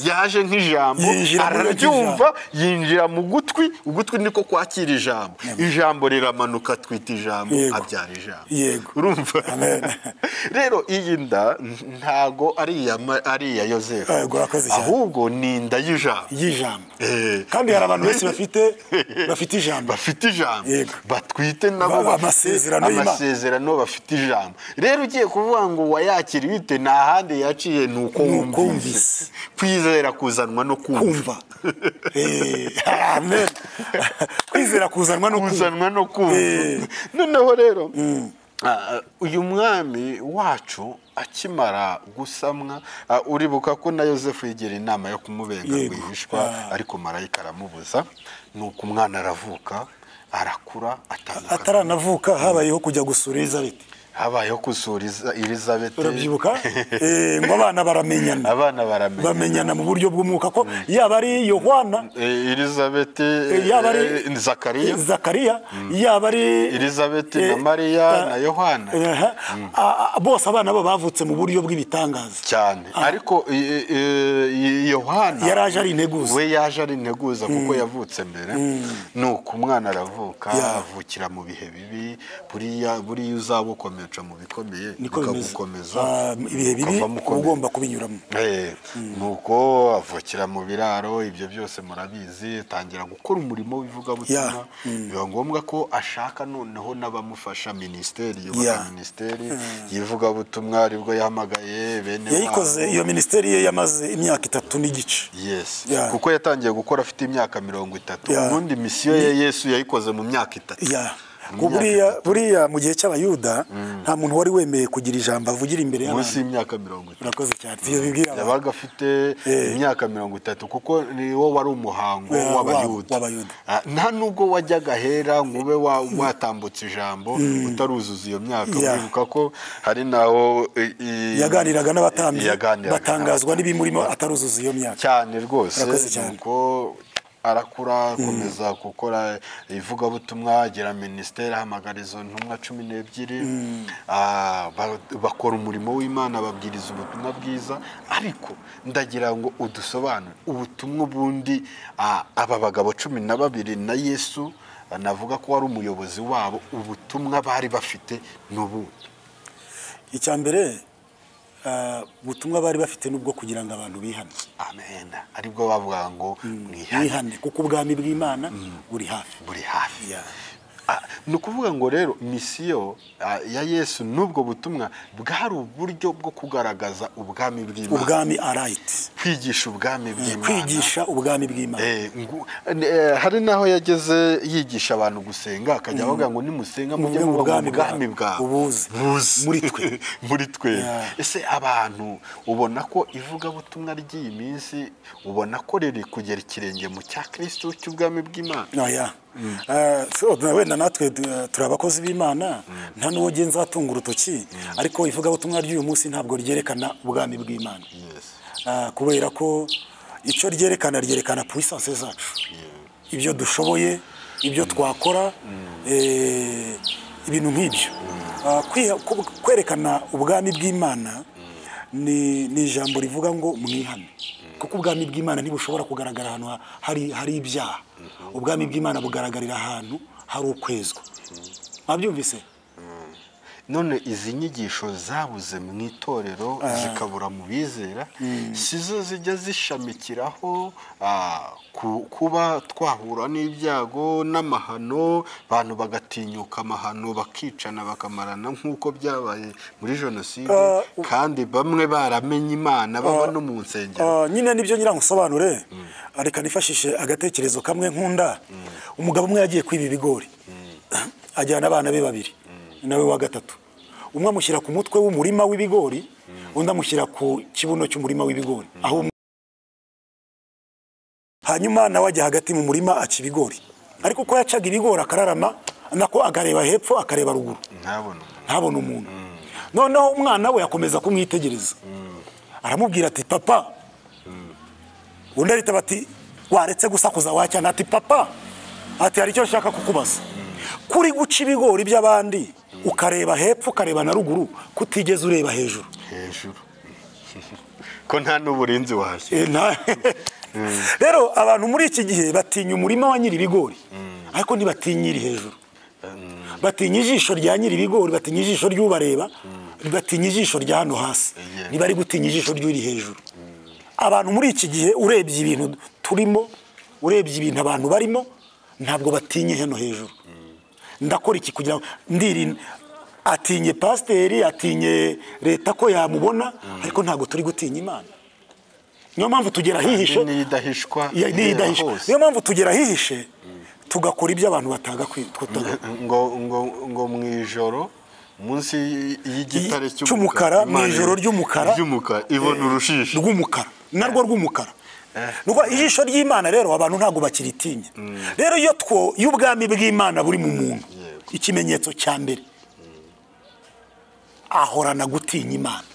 S1: yaje nk'ijambo, araryumva, yinjira mu gutwi, ugutwi niko kwakira ijambo. Ijambo riramanuka, twita ijambo, abyara ijambo. Urumva rero iyi nda ntago ari iya Yosefu, ahubwo ni inda y'ijambo.
S2: Kandi hari abantu benshi bafite ijambo,
S1: bafite ijambo, batwite nabo amasezerano, bafite ijambo. Rero ugiye kuvuga ngo wayakiriye ute? Nta handi yaciye, ni uko wumvise. Kwizera kuzanwa no kumva.
S2: Amen. Kwizera kuzanwa no
S1: kuzanwa no kumva. Noneho rero uyu mwami wacu akimara gusamwa, uribuka ko na Yosefu yigira inama yo kumubenga rwihishwa, ariko marayika aramubuza. Nuko umwana aravuka, arakura,
S2: ataranavuka habayeho kujya gusura Elizabeth.
S1: Habayeho gusura Elizabeth,
S2: urabyibuka? Ngo abana baramenyana,
S1: abana
S2: baramenyana mu buryo bw'umwuka, ko yaba ari Yohana,
S1: Elizabeth,
S2: yaba ari Zakariya, yaba ari
S1: Elizabeth na Mariya na Yohana,
S2: bose abana bo bavutse mu buryo bw'ibitangaza
S1: cyane. Ariko Yohana
S2: yaraje ari integuza,
S1: we yaje ari integuza kuko yavutse mbere. Nuko umwana aravuka, avukira mu bihe bibi, buriya uzabukomeye mu bikomeye bikagukomeza,
S2: ibihe bibi ugomba kubinyuramo.
S1: Nuko avukira mu biraro, ibyo byose murabizi, atangira gukora umurimo w'ivugabutumwa. Biba ngombwa ko ashaka noneho n'abamufasha, minisiteri, yubaka minisiteri y'ivugabutumwa, aribwo yahamagaye bene
S2: yayikoze. Iyo minisiteri ye yamaze imyaka 3 n'igice.
S1: Yes, kuko yatangiye gukora afite imyaka 30. Ubundi misiyo ye Yesu yayikoze mu myaka 3.
S2: Buriya mu gihe cy'Abayuda nta muntu wari wemeye kugira ijambo avugira imbere y'abantu
S1: munsi y'imyaka 30.
S2: Urakoze cyane. Iyo bibwira
S1: yabaga afite imyaka 30, kuko niwo wari umuhango w'Abayuda. Nta nubwo wajyaga hera ngo ube watambutse ijambo utaruzuza iyo myaka. Uribuka ko hari naho
S2: yaganiraga n'abatambyi batangazwa n'ibimurimo ataruzuza iyo myaka
S1: cyane rwose. Nuko Arakura, akomeza gukora ivugabutumwa, agera minisiteri, ahamagara izo ntumwa 12, bakora umurimo w'Imana, babwiriza ubutumwa bwiza. Ariko ndagira ngo udusobanure ubutumwa bundi aba bagabo 12 na Yesu navuga ko wari umuyobozi wabo, ubutumwa bari bafite n'ubundi.
S2: Icya mbere, ubutumwa bari bafite nubwo kugira ngo abantu bihane.
S1: Amen. Aribwo bavuga ngo
S2: mwihane kuko ubwami bw'Imana buri hafi.
S1: Buri hafi. Ni ukuvuga ngo rero misiyo ya Yesu n'ubwo butumwa bwari uburyo bwo kugaragaza ubwami bw'Imana.
S2: Ubwami arayiti.
S1: Kwigisha ubwami bw'Imana.
S2: Kwigisha ubwami bw'Imana.
S1: Hari naho yageze yigisha abantu gusenga, akajya avuga ngo nimusenga mujye mu bwami bwawe
S2: ubuze muri twe.
S1: Muri twe. Ese abantu ubona ko ivugabutumwa ry'iyi minsi ubona ko riri kugera ikirenge mu cya Kristo cy'ubwami bw'Imana?
S2: Oya. Wenda natwe turi abakozi b'Imana, nta n'uwo nzatunga urutoki, ariko ivugabutumwa ry'uyu munsi ntabwo ryerekana ubwami bw'Imana. Kubera ko icyo ryerekana, ryerekana puissance zacu, ibyo dushoboye, ibyo twakora, ibintu nk'ibyo. Kwerekana ubwami bw'Imana ni ijambo rivuga ngo mwihane, kuko ubwami bw'Imana ntibushobora kugaragara ahantu hari ibyaha. Ubwami bw'Imana bugaragarira ahantu hari ukwezwa. Mwabyumvise?
S1: None izi nyigisho zabuze mu itorero zikabura mu bizera, sizo zijya zishamikiraho kuba twahura n'ibyago n'amahano, abantu bagatinyuka amahano, bakicana, bakamarana nk'uko byabaye muri jenoside, kandi bamwe baramenye Imana baba no mu nsengero.
S2: Nyine nibyo ngira ngusobanure, reka nifashishe agatekerezo kamwe nkunda. Umugabo umwe yagiye kwiba ibigori, ajyana abana be babiri nawe wa gatatu. Umwe amushyira ku mutwe w'umurima w'ibigori, undi amushyira ku kibuno cy'umurima w'ibigori. Aho hanyuma nawe ajya hagati mu murima aca ibigori. Ariko uko yacaga ibigori akararama, nako akareba hepfo akareba ruguru, ntabona umuntu. Noneho umwana we akomeza kumwitegereza, aramubwira ati papa. Undi aritaba ati waretse gusakuza wacyana. Ati papa, ati hari icyo nshaka kukubaza. Kuri guca ibigori by'abandi ukareba hepfo ukareba na ruguru, kutigeze ureba hejuru.
S1: Hejuru ko nta n'uburinzi wahashyira.
S2: Rero abantu muri iki gihe batinya umurima wa nyiri ibigori, ariko ntibatinya iri hejuru. Batinya ijisho rya nyiri ibigori, batinya ijisho ry'ubareba, batinya ijisho rya hano hasi, ntibari gutinya ijisho ry'uri hejuru. Abantu muri iki gihe urebye ibintu turimo, urebye ibintu abantu barimo, ntabwo batinye hano hejuru. Ndakora iki kugira ngo ndirinda? Atinye pasiteri, atinye leta ko yamubona, ariko ntabwo turi gutinya Imana. Niyo mpamvu tugera hihishe, niyo mpamvu tugera hihishe tugakora ibyo abantu batagakwitwa.
S1: Ngo mu ijoro munsi y'igitare
S2: cy'umukara, mu ijoro ry'umukara
S1: ibona urushishi
S2: rw'umukara, narwo rw'umukara. Nuko ijisho ry'Imana rero abantu ntabwo bakiritinya. Rero iyo ubwami bw'Imana buri mu muntu, ikimenyetso cya mbere ahorana gutinya Imana,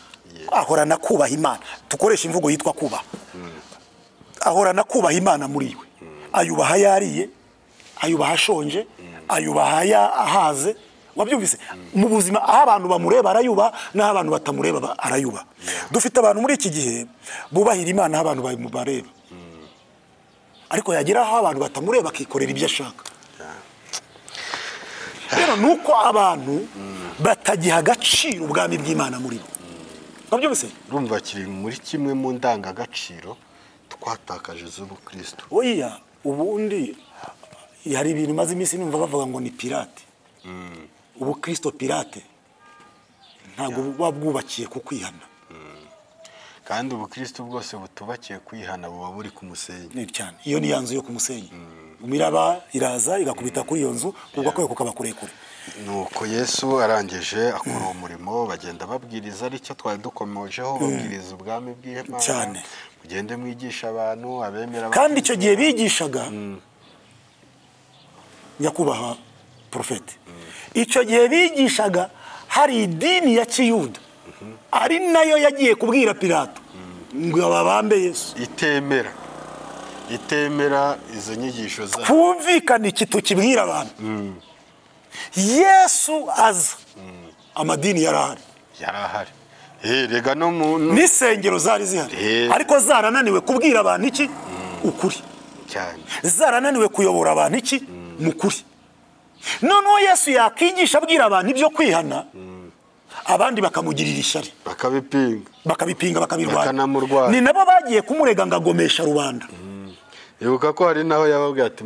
S2: ahorana kubaha Imana. Tukoresha imvugo yitwa kubaha. Ahorana kubaha Imana muri we. Ayubaha yariye, ayubaha ashonje, ayubaha ahaze. Wabyumvise? Mu buzima aho abantu bamureba arayubaha, n'aho abantu batamureba arayubaha. Dufite abantu muri iki gihe bubahira Imana aho abantu babareba, ariko yagera aho abantu batamureba akikorera ibyo ashaka. Rero nuko abantu batagiha agaciro ubwami bw'Imana muri bo. Wabyumvise?
S1: Urumva kiri muri kimwe mu ndangagaciro twatakaje z'ubukristo.
S2: Oya, ubundi hari ibintu maze iminsi numva bavuga ngo ni pirate. Ubukristo pirate ntabwo buba bwubakiye ku kwihana.
S1: Kandi ubukristo bwose butubakiye kwihana buba buri ku musenyi.
S2: Cyane. Iyo ni yanzu yo ku musenyi. Imiraba iraza igakubita kuri iyo nzu, ubwo kwe kukaba kurekure.
S1: Nuko Yesu arangije akora uwo murimo, bagenda babwiriza, aricyo twari dukomojeho, babwiriza ubwami bw'Imana.
S2: Cyane.
S1: Mugende mwigisha abantu abemera.
S2: Kandi icyo gihe bigishaga nyakubahwa profete, icyo gihe bigishaga hari idini ya Kiyuda, ari nayo yagiye kubwira Pilato ngo babambe Yesu.
S1: Itemera izo nyigisho za
S2: Twumvikane iki tukibwira abantu. Yesu aza amadini yarahari.
S1: Yarahari. Rega no mu
S2: n'isengero zari zihari. Ariko zarananiwe kubwira abantu iki? Ukuri.
S1: Cyane.
S2: Zarananiwe kuyobora abantu iki? Mu kuri. Noneho Yesu yakigisha abwira abantu ibyo kwihana, abandi bakamugirira ishyari, bakabipinga, bakabirwanya. Ni nabo bagiye kumurega ngo agomesha rubanda.
S1: Ibuka ko hari naho yababwiye ati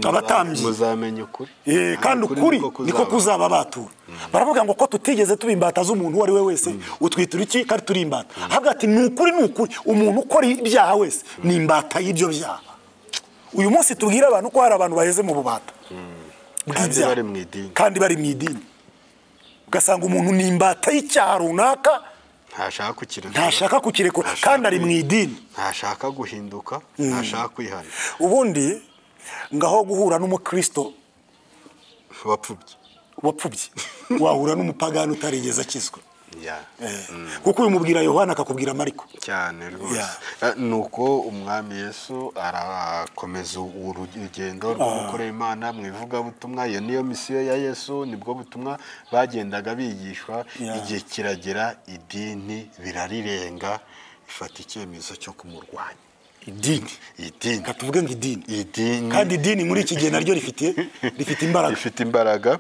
S1: muzamenya ukuri.
S2: Kandi ukuri niko kuzaba batura. Baravuga ngo ko tutigeze tuba imbata z'umuntu uwo ari we wese, utwitura iki kandi turi imbata. Avuga ati ni ukuri, ni ukuri, umuntu ukora ibyaha wese ni imbata y'ibyo byaha. Uyu munsi tubwira abantu ko hari abantu baheze mu bubata
S1: kandi bari mu idini,
S2: kandi bari mu idini. Ugasanga umuntu ni imbata y'icyaha runaka, ntashaka kukirekura kandi ari mu idini,
S1: ntashaka guhinduka, ntashaka kwihana.
S2: Ubundi ngaho guhura n'umukristo wapfubye wahura n'umupagani utarigeze akizwa. Kuko uyumubwira Yohana akakubwira Mariko.
S1: Cyane rwose. Nuko umwami Yesu arakomeza urugendo rwo gukorera Imana mu ivugabutumwa. Iyo niyo misiyo ya Yesu, nibwo butumwa bagendaga bigishwa. Igihe kiragera idini birarirenga, ifata icyemezo cyo kumurwanya.
S2: Idini katuvuge ngo idini, kandi idini muri iki gihe naryo rifite imbaraga,
S1: rifite imbaraga.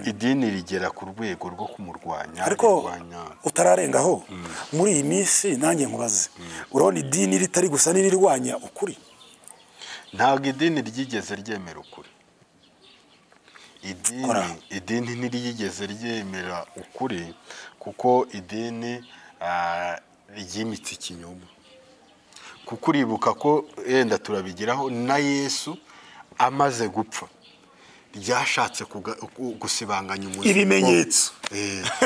S1: Idini rigera ku rwego rwo kumurwanya.
S2: Ariko utararengaho muri iyi minsi nanjye nkubaze, urabona idini ritari gusa n'irirwanya ukuri?
S1: Ntabwo idini ryigeze ryemera ukuri. Idini ntiryigeze ryemera ukuri, kuko idini ryimitse ikinyoma. Kuko uribuka ko yenda turabigeraho na Yesu amaze gupfa ryashatse gusibanganya umuzigo
S2: ibimenyetso,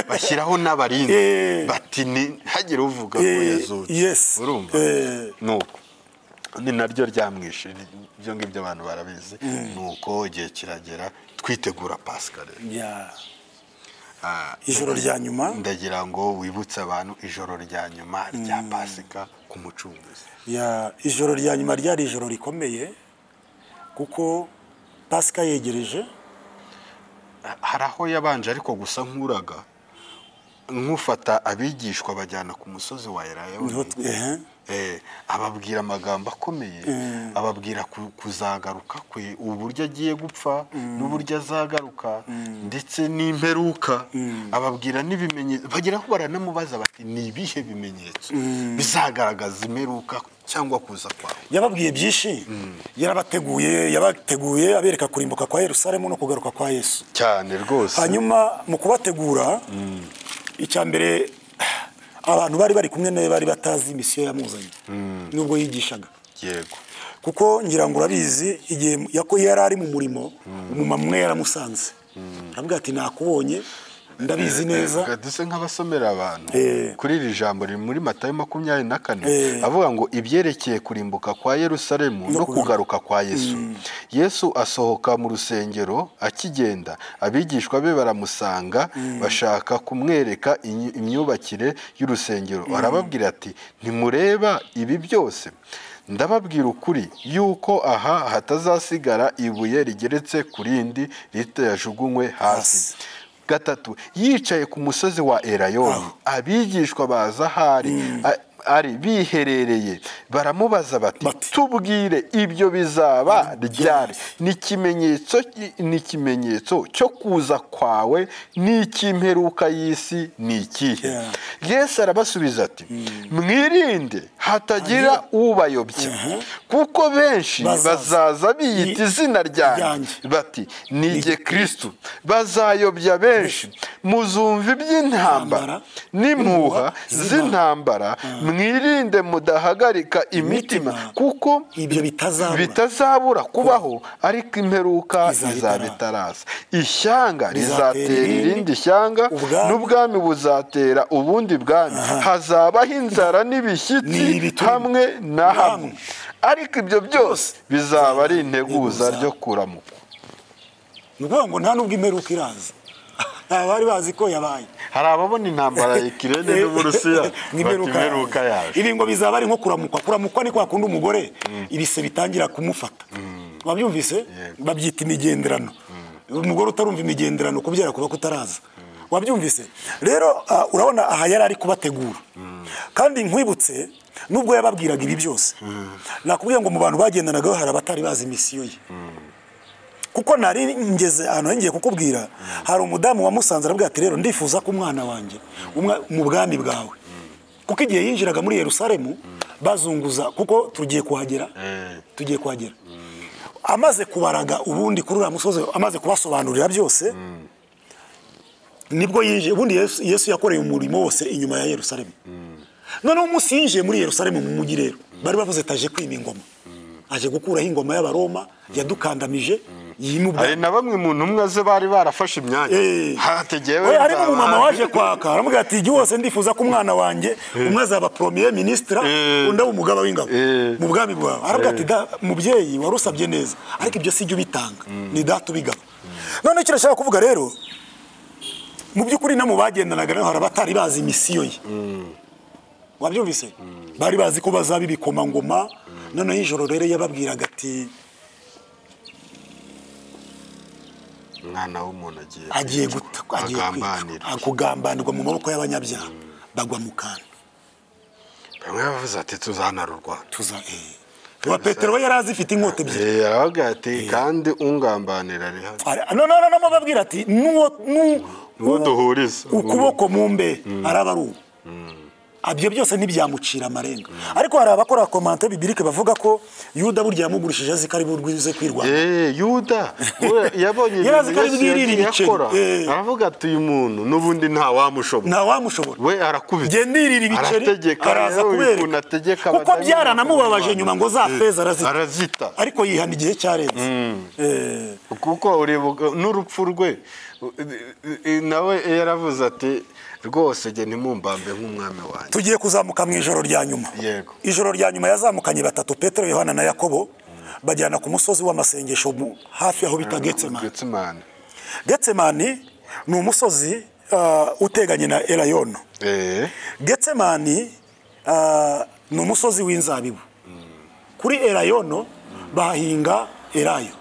S1: bashyiraho n'abarinzi bati ntihagire uvuga ko yazutse. Urumva nuko ni naryo ryamwishe, ibyo ngibyo abantu barabizi. Nuko igihe kiragera twitegura Pasika rero.
S2: Ijoro rya nyuma,
S1: ndagira ngo wibutse abantu ijoro rya nyuma rya Pasika ku mucunguzi.
S2: Ijoro rya nyuma ryari ijoro rikomeye, kuko Pasika yegereje.
S1: Hari aho yabanje ariko gusa nkuraga nkufata abigishwa bajyana ku musozi wa Elayono, ababwira amagambo akomeye, ababwira kuzagaruka kwe, uburyo agiye gupfa n'uburyo azagaruka ndetse n'imperuka, ababwira n'ibimenyetso. Bageraho baranamubaza bati ni ibihe bimenyetso bizagaragaza imperuka cyangwa kuza kwawe?
S2: Yababwiye byinshi, yarabateguye, abereka kurimbuka kwa Yerusalemu no kugaruka kwa Yesu.
S1: Cyane rwose.
S2: Hanyuma mu kubategura, icya mbere abantu bari bari kumwe nawe bari batazi misiyo yamuzanye nubwo yigishaga.
S1: Yego.
S2: Kuko ngira ngo urabizi, igihe yari ari mu murimo, umumama umwe yaramusanze, aravuga ati nakubonye ndabizi neza.
S1: Duse nk'abasomera abantu kuri iri jambo riri muri Matayo 24, avuga ngo ibyerekeye kurimbuka kwa Yerusalemu no kugaruka kwa Yesu. Yesu asohoka mu rusengero akigenda, abigishwa be baramusanga bashaka kumwereka imyubakire y'urusengero. Arababwira ati ntimureba ibi byose? Ndababwira ukuri yuko aha hatazasigara ibuye rigeretse ku rindi ritajugunywe hasi. 3 yicaye ku musozi wa Elayono, abigishwa baza ahari ari biherereye, baramubaza bati tubwire ibyo bizaba ryari, n'ikimenyetso cyo kuza kwawe n'icy'imperuka y'isi ni ikihe? Yesu arabasubiza ati mwirinde hatagira ubayobya, kuko benshi bazaza biyita izina ryanjye bati ni jye Kristo, bazayobya benshi. Muzumva iby'intambara n'impuha z'intambara, mwirinde mudahagarika imitima, kuko
S2: ibyo
S1: bitazabura kubaho, ariko imperuka izaba itaraza. Ishyanga rizatera irindi shyanga, n'ubwami buzatera ubundi bwami, hazabaho inzara n'ibishyitsi hamwe na hamwe, ariko ibyo byose bizaba ari integuza ryo kuramuka.
S2: Ni ukuvuga ngo nta nubwo imperuka iraza, nta bari bazi ko yabaye.
S1: Hari ababona intambara ya Ukraine n'Uburusiya
S2: nk'imperuka
S1: yaje.
S2: Ibi ngo bizaba ari nko kuramukwa. Kuramukwa ni kwa kundi umugore ibise bitangira kumufata. Wabyumvise? Babyita imigenderano. Umugore utarumva imigenderano kubyara kuba kutaraza. Wabyumvise? Rero urabona aha yari ari kubategura. Kandi nkwibutse nubwo yababwiraga ibi byose, nakubwiye ngo mu bantu bagendanaga hari abatari bazi misiyo ye. Kuko nari ngeze ahantu ngiye kukubwira, hari umudamu wamusanze arabwira ati rero ndifuza ko umwana wanjye mu bwami bwawe. Kuko igihe yinjiraga muri Yerusalemu bazunguza, kuko tugiye kuhagera, tugiye kuhagera. Amaze kubaraga ubundi kuri uriya musozi, amaze kubasobanurira byose, nibwo yinjiye. Ubundi Yesu yakoreye umurimo wose inyuma ya Yerusalemu. Noneho umunsi yinjiye muri Yerusalemu mu mujyi rero, bari bavuze taje kwima ingoma, aje gukuraho ingoma y'Abaroma yadukandamije.
S1: Hari na bamwe mu ntumwa ze bari barafashe imyanya. Hategewe
S2: harimo umumama waje kwaka aramubwira ati igihe wose ndifuza ko umwana wanjye umwe azaba premier ministre undi aba umugaba w'ingabo mu bwami bwawe. Arabwira ati mubyeyi warusabye neza, ariko ibyo si jye ubitanga, ni data ubigaba. None icyo nashaka kuvuga rero, mu by'ukuri no mu bagendanaga nawe hari abatari bazi misiyo ye. Wabyumvise? Bari bazi ko bazaba ibikomangoma. Noneho ijoro rero yababwiraga ati
S1: umwana w'umuntu
S2: agiye kugambanirwa mu maboko y'abanyabyaha, bagwa mu kantu.
S1: Bamwe bavuze ati tuzanarurwa.
S2: Wa Petero we yari azifite inkota ebyiri.
S1: Aravuga ati kandi ungambanira ari hano.
S2: No babwira ati
S1: nuwo duhuriza
S2: ukuboko mumbe araba ari uwo. Abyo byose ntibyamucira amarenga. Ariko hari abakora commentaire biblique bavuga ko Yuda burya yamugurishije azi ko ari burwize kwirwana.
S1: Yuda yabonye ibintu aravuga ati uyu muntu nubundi nta wamushobora.
S2: Nta wamushobora.
S1: We arakubita.
S2: Gendirira ibiceri araza kubereka. Kuko byaranamubabaje nyuma ngo za feza arazita. Ariko yihana igihe cyarenze.
S1: Kuko uribuka n'urupfu rwe nawe yaravuze ati rwose jye ntimumbambe nk'umwami wanjye.
S2: Tugiye kuzamuka mu ijoro rya nyuma.
S1: Yego.
S2: Ijoro rya nyuma yazamukanye batatu, Petero, Yohana na Yakobo, bajyana ku musozi w'amasengesho hafi aho bita Getsemani. Getsemani ni umusozi uteganye na Elayono. Getsemani ni umusozi w'inzabibu. Kuri Elayono bahinga elayo.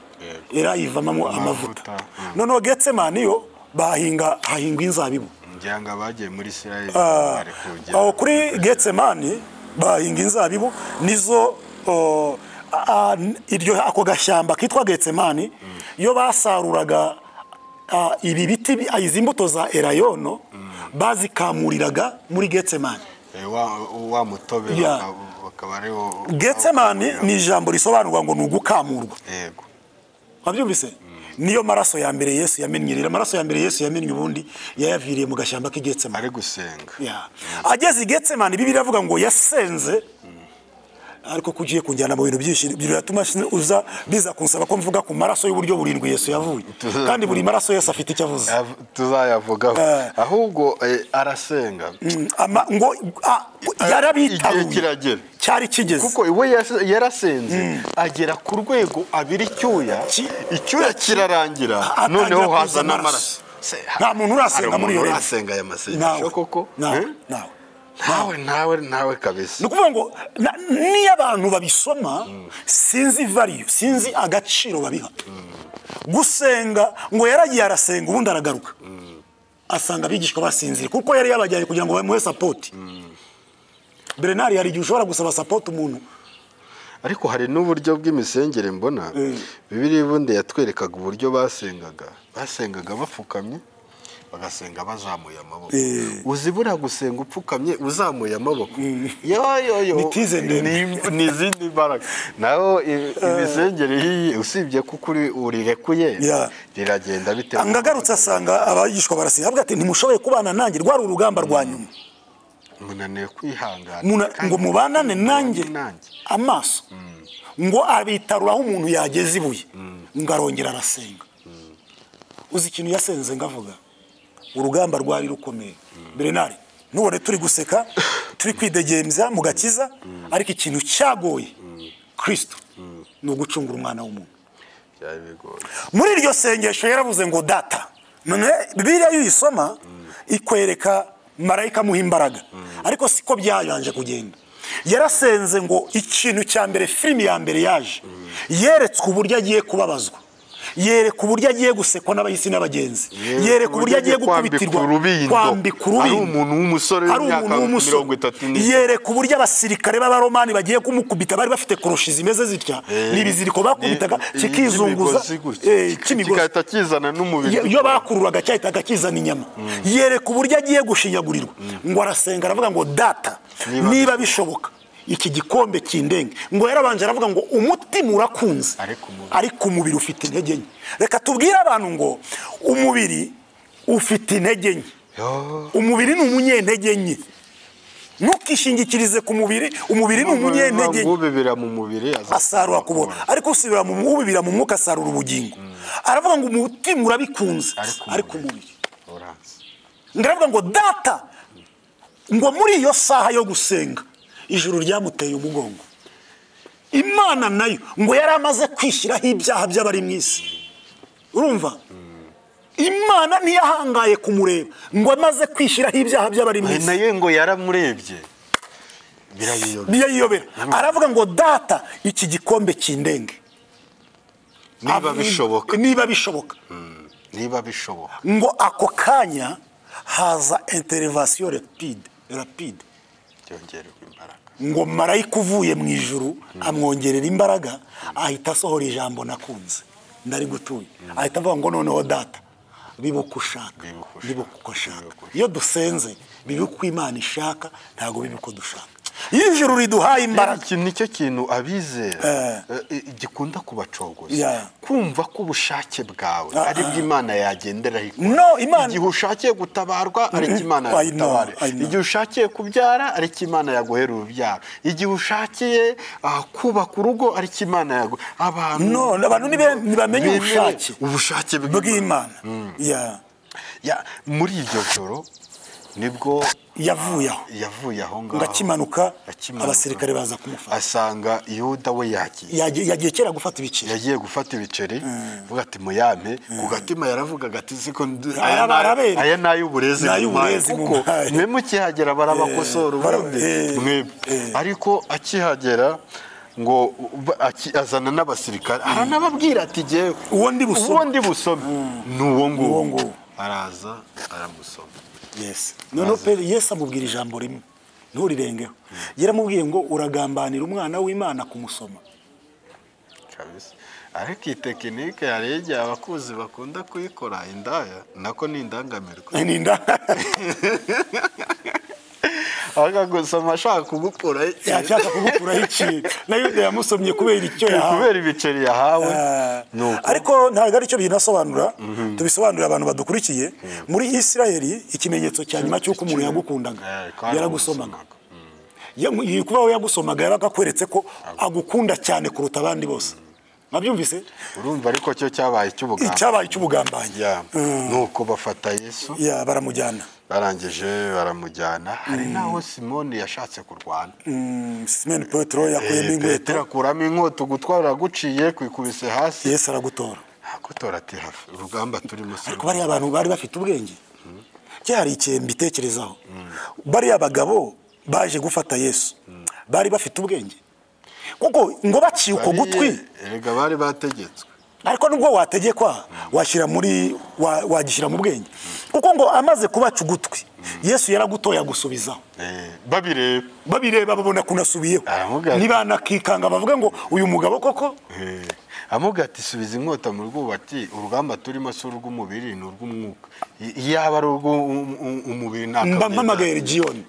S2: Elayo ivamo amavuta. Noneho Getsemani yo bahinga hahingwa inzabibu.
S1: Njyanga bagiye muri Israel bari kujya.
S2: Aho kuri Getsemani bahinga inzabibu nizo iryo ako gashyamba kitwa Getsemani, iyo basaruraga ibi biti izi mbuto za elayono bazikamuriraga muri Getsemani.
S1: Wa mutobe bakaba ari
S2: Getsemani ni ijambo risobanurwa ngo nugukamurwa.
S1: Yego.
S2: Wabyumvise? Niyo maraso ya mbere Yesu yamenyerera. Amaraso ya mbere Yesu yamennye ubundi yayaviriye mu gashyamba k'Getsemani
S1: ari gusenga.
S2: Ageze i Getsemani Bibiliya iravuga ngo yasenze, ariko kugiye kunjyana mu bintu byinshi biratuma uza biza kunsaba ko mvuga ku maraso y'uburyo burindwi Yesu yavuye. Kandi buri maraso Yesu afite icyo avuze.
S1: Tuzayavugaho. Ahubwo arasenga.
S2: Ngo yarabitaruye. Cyari kigeze.
S1: Kuko we yarasenze agera ku rwego abiri icyuya, icyuya kirarangira noneho haza n'amaraso.
S2: Nta muntu urasenga muri iyo rero.
S1: Urasenga aya masengesho koko?
S2: Nawe.
S1: Nawe kabisa.
S2: Ni ukuvuga ngo niyo abantu babisoma sinzi value, sinzi agaciro babiha. Gusenga ngo yaragiye arasenga ubundi aragaruka. Asanga abigishwa basinzira kuko yari yabajyanye kugira ngo bamuhe support. Bernard hari igihe ushobora gusaba support umuntu.
S1: Ariko hari n'uburyo bw'imisengere mbona. Bibiliya ubundi yatwerekaga uburyo basengaga. Basengaga bapfukamye, bagasenga bazamuye amaboko. Uzibura gusenga upfukamye uzamuye amaboko. Yo ni izindi mbaraga. Naho imisengere iyi usibye kuko urirekuye riragenda bitewe.
S2: Angagarutse asanga abigishwa barasenga avuga ati ntimushoboye kubana nanjye, rwari urugamba rwa nyuma.
S1: Munaniwe kwihangana
S2: ngo mubanane nanjye amaso. Ngo abitaruraho umuntu yageze ibuye ngo arongera arasenga. Uzi ikintu yasenze ngavuga urugamba rwari rukomeye. Bernard nubone turi guseka turi kwidegembya mu gakiza, ariko ikintu cyagoye Kristo ni ugucungura umwana w'umuntu. Muri iryo sengesho yaravuze ngo data Bibiliya iyo uyisoma ikwereka marayika amuha imbaraga, ariko siko byabanje kugenda. Yarasenze ngo ikintu cya mbere, filimi ya mbere yaje, yeretswe uburyo agiye kubabazwa, yereka uburyo agiye gusekwa n'abahisi n'abagenzi, yereka uburyo agiye gukubitirwa, kwambika urubindo,
S1: ari umuntu w'umusore w'imyaka 34,
S2: yereka uburyo abasirikare b'abaromani bagiye kumukubita, bari bafite koroshi zimeze zitya, n'ibiziriko bakubitaga kikizunguza,
S1: kigahita kizana n'umubiri,
S2: iyo bakururaga cyahitaga kizana inyama. Yereka uburyo agiye gushinyagurirwa, ngo arasenga aravuga ngo data, niba bishoboka iki gikombe kindenge. Ngo yarabanje aravuga ngo umutima urakunze ariko umubiri ufite intege nke. Reka tubwire abantu ngo umubiri ufite intege nke, umubiri ni umunyentege nke. Ntukishingikirize ku mubiri, umubiri ni umunyentege nke.
S1: Ubibira mu mubiri
S2: asarura kubona, ariko usibira mu ubibira mu mwuka asarura ubugingo. Aravuga ngo umutima urabikunze ariko umubiri
S1: uranze.
S2: Ngaravuga ngo data, ngo muri iyo saha yo gusenga ijuru ryamuteye umugongo. Imana nayo ngo yari amaze kwishyiraho ibyaha by'abari mu isi. Urumva? Imana ntiyahangaye kumureba ngo amaze kwishyiraho ibyaha by'abari mu isi.
S1: Nayo ngo yaramurebye
S2: birayiyobera. Aravuga ngo data, iki gikombe kindenge,
S1: niba bishoboka,
S2: niba bishoboka,
S1: niba bishoboka.
S2: Ngo ako kanya haza intervention rapide,
S1: byongererwa imbaraga.
S2: Ngo marayika uvuye mu ijuru amwongerera imbaraga, ahita asohora ijambo nakunze ndari gutuye. Ahita avuga ngo noneho data, bibuka ushaka, bibuka uko ashaka. Iyo dusenze bibuka Imana ishaka, ntago bibuka dushaka. Iyo ijuru riduhaye imbaraga,
S1: iki nicyo kintu abizera gikunda kubacogoza, kumva ko ubushake bwawe ari bwo Imana yagenderaho. Igihe ushakiye gutabarwa ari cyo Imana yagutabara, igihe ushakiye kubyara ari cyo Imana yaguhera urubyaro, igihe ushakiye kubaka urugo ari cyo Imana yaguha.
S2: Abantu ntibamenye ubushake bw'Imana.
S1: Muri iryo joro nibwo
S2: yavuye
S1: aho ngaho,
S2: ngakimanuka abasirikare baza kumufata,
S1: asanga Yuda we yagiye
S2: kera gufata ibiceri,
S1: yagiye gufata ibiceri, vuga ati muyame. Ku gatima yaravugaga ati siko aya nayo uburezi, kuko mwe mukihagera barabakosora ubundi mwe. Ariko akihagera ngo azana n'abasirikare, aranababwira ati jyewe
S2: uwo ndi
S1: busome ni uwo nguwo. Araza aramusoma.
S2: Yes. Noneho Yesu amubwira ijambo rimwe nturirengeho. Yaramubwiye ngo uragambanira umwana w'Imana kumusoma.
S1: Kabisa. Ariko iyi tekinike hari igihe abakuzi bakunda kuyikora, indaya nako ni indangamirwa.
S2: Ni indaya.
S1: Akagusoma ashaka kugukura,
S2: yashaka kugukuraho ikintu. Na Yuda yamusomye kubera icyo yahawe,
S1: kubera ibiceri yahawe.
S2: Ariko ntabwo aricyo binasobanura, tubisobanurira abantu badukurikiye. Muri Isirayeli ikimenyetso cya nyuma cy'uko umuntu yagukundaga yaragusomaga. Kuba we yagusomaga yabaga akweretse ko agukunda cyane kuruta abandi bose. Mwabyumvise?
S1: Urumva ariko cyo cyabaye cy'ubugambanyi.
S2: Cyabaye cy'ubugambanyi.
S1: Nuko bafata Yesu,
S2: baramujyana.
S1: Barangije baramujyana. Hari naho Simoni yashatse kurwana.
S2: Simoni Petero yakuyemo inkweto,
S1: Petero akuramo inkota, gutwara guciye kwikubise hasi,
S2: Yesu aragutora.
S1: Agutora ati hafi urugamba turimo.
S2: Ariko bari abantu bari bafite ubwenge. Cyari ikintu mbitekerezaho. Bari abagabo baje gufata Yesu, bari bafite ubwenge, kuko ngo baciye uko gutwi,
S1: erega bari bategetswe.
S2: Ariko nubwo wategekwa washyira muri wagishyira mu bwenge, kuko ngo amaze kubaca ugutwi Yesu yaragutoya gusubizaho. Babireba babona kunasubiyeho, nibanakikanga bavuga ngo uyu mugabo koko.
S1: Amuga ati subiza inkota mu rwubati, urugamba turimo si urw'umubiri ni urw'umwuka. Iyaba ari urw'umubiri
S2: nta mpamagaye region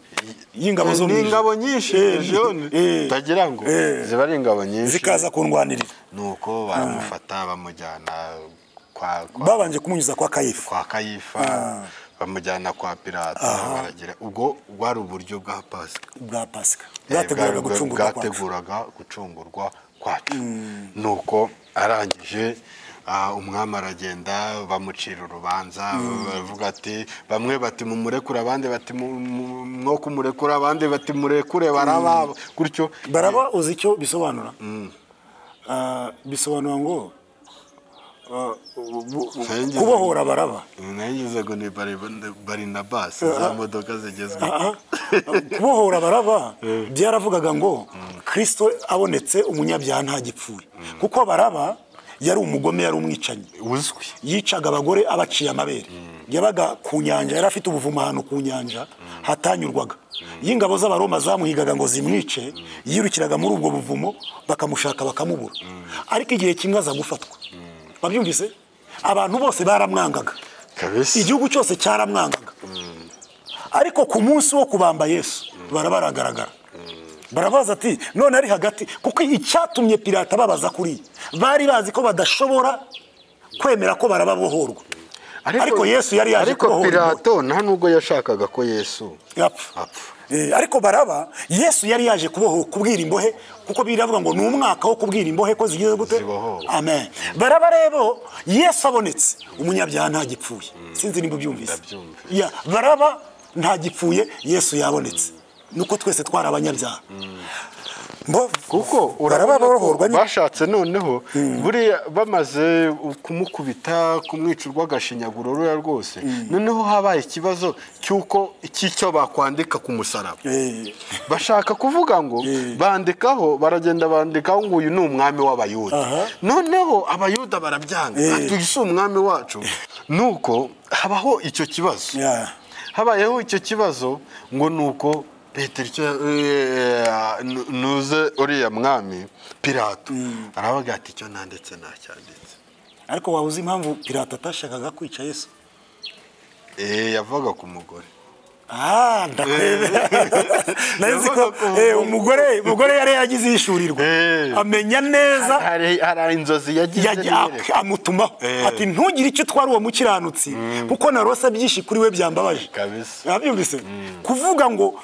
S2: y'ingabo zo mu ijuru,
S1: ingabo nyinshi region tagira ngo ziba ari ingabo nyinshi
S2: zikaza kundwanirira.
S1: Nuko baramufata bamujyana kwa
S2: babanje kumunyuza kwa Kayifa,
S1: bamujyana kwa Pilato. Baragira ubwo bwari uburyo bwa Pasika,
S2: bwateguraga
S1: gucungurwa kwacu. Nuko arangije umwami aragenda bamucira urubanza, bavuga ati bamwe bati mumurekure, abandi bati mwo kumurekura, abandi bati murekure baraba gutyo.
S2: Baraba uzi icyo bisobanura? Bisobanura ngo Kubohora Baraba.
S1: Nayigize ngo ni Barinabasi za modoka zigezweho.
S2: Kubohora Baraba byaravugaga ngo Kristo abonetse umunyabyaha ntagipfuye, kuko Baraba yari umugome, yari umwicanyi
S1: uzwi,
S2: yicaga abagore abaciye amabere. Yabaga ku nyanja, yari afite ubuvumo ahantu ku nyanja hatanyurwaga. Iyo ingabo z'Abaroma zamuhigaga ngo zimwice, yirukiraga muri ubwo buvumo bakamushaka bakamubura. Ariko igihe kimwe aza gufatwa. Babyumvise? Abantu bose baramwangaga, igihugu cyose cyaramwangaga. Ariko ku munsi wo kubamba Yesu barabaragaragara, barabaza ati none ari hagati, kuko icyatumye Pilato ababaza kuri bari bazi ko badashobora kwemera ko barababohorwa. Ariko Yesu yari yaje kubohora.
S1: Ariko Pilato nta nubwo yashakaga ko Yesu
S2: apfa. Ariko Baraba Yesu yari yaje kuboho kubwira imbohe, kuko biravuga ngo ni umwaka wo kubwira imbohe ko zigize gute. Amen. Baraba rero Yesu abonetse umunyabyaha ntagipfuye. Sinzi nimba ubyumvise. Ya Baraba ntagipfuye, Yesu yabonetse. Nuko twese twari abanyabyaha.
S1: Kuko urabona bashatse noneho buriya bamaze kumukubita kumwica urw'agashinyaguro ruriya rwose, noneho habaye ikibazo cy'uko cy'icyo bakwandika ku musaraba. Bashaka kuvuga ngo bandikaho, baragenda bandikaho ngo uyu ni umwami w'Abayuda. Noneho Abayuda barabyanga, ati uyu si umwami wacu. Nuko habaho icyo kibazo, habayeho icyo kibazo ngo nuko Petero nuze uriya mwami Pilato aravuga ati icyo nanditse nacyanditse.
S2: Ariko waba uzi impamvu Pilato atashakaga kwica Yesu?
S1: Yavaga ku mugore.
S2: Ndakwemera. Nari ko umugore yari yagize ishurirwa, amenya neza
S1: hari inzozi yagize
S2: amutumaho ati ntugire icyo twari uwo mukiranutsi, kuko narose byinshi kuri we byambabaje. Yabyumvise kuvuga ngo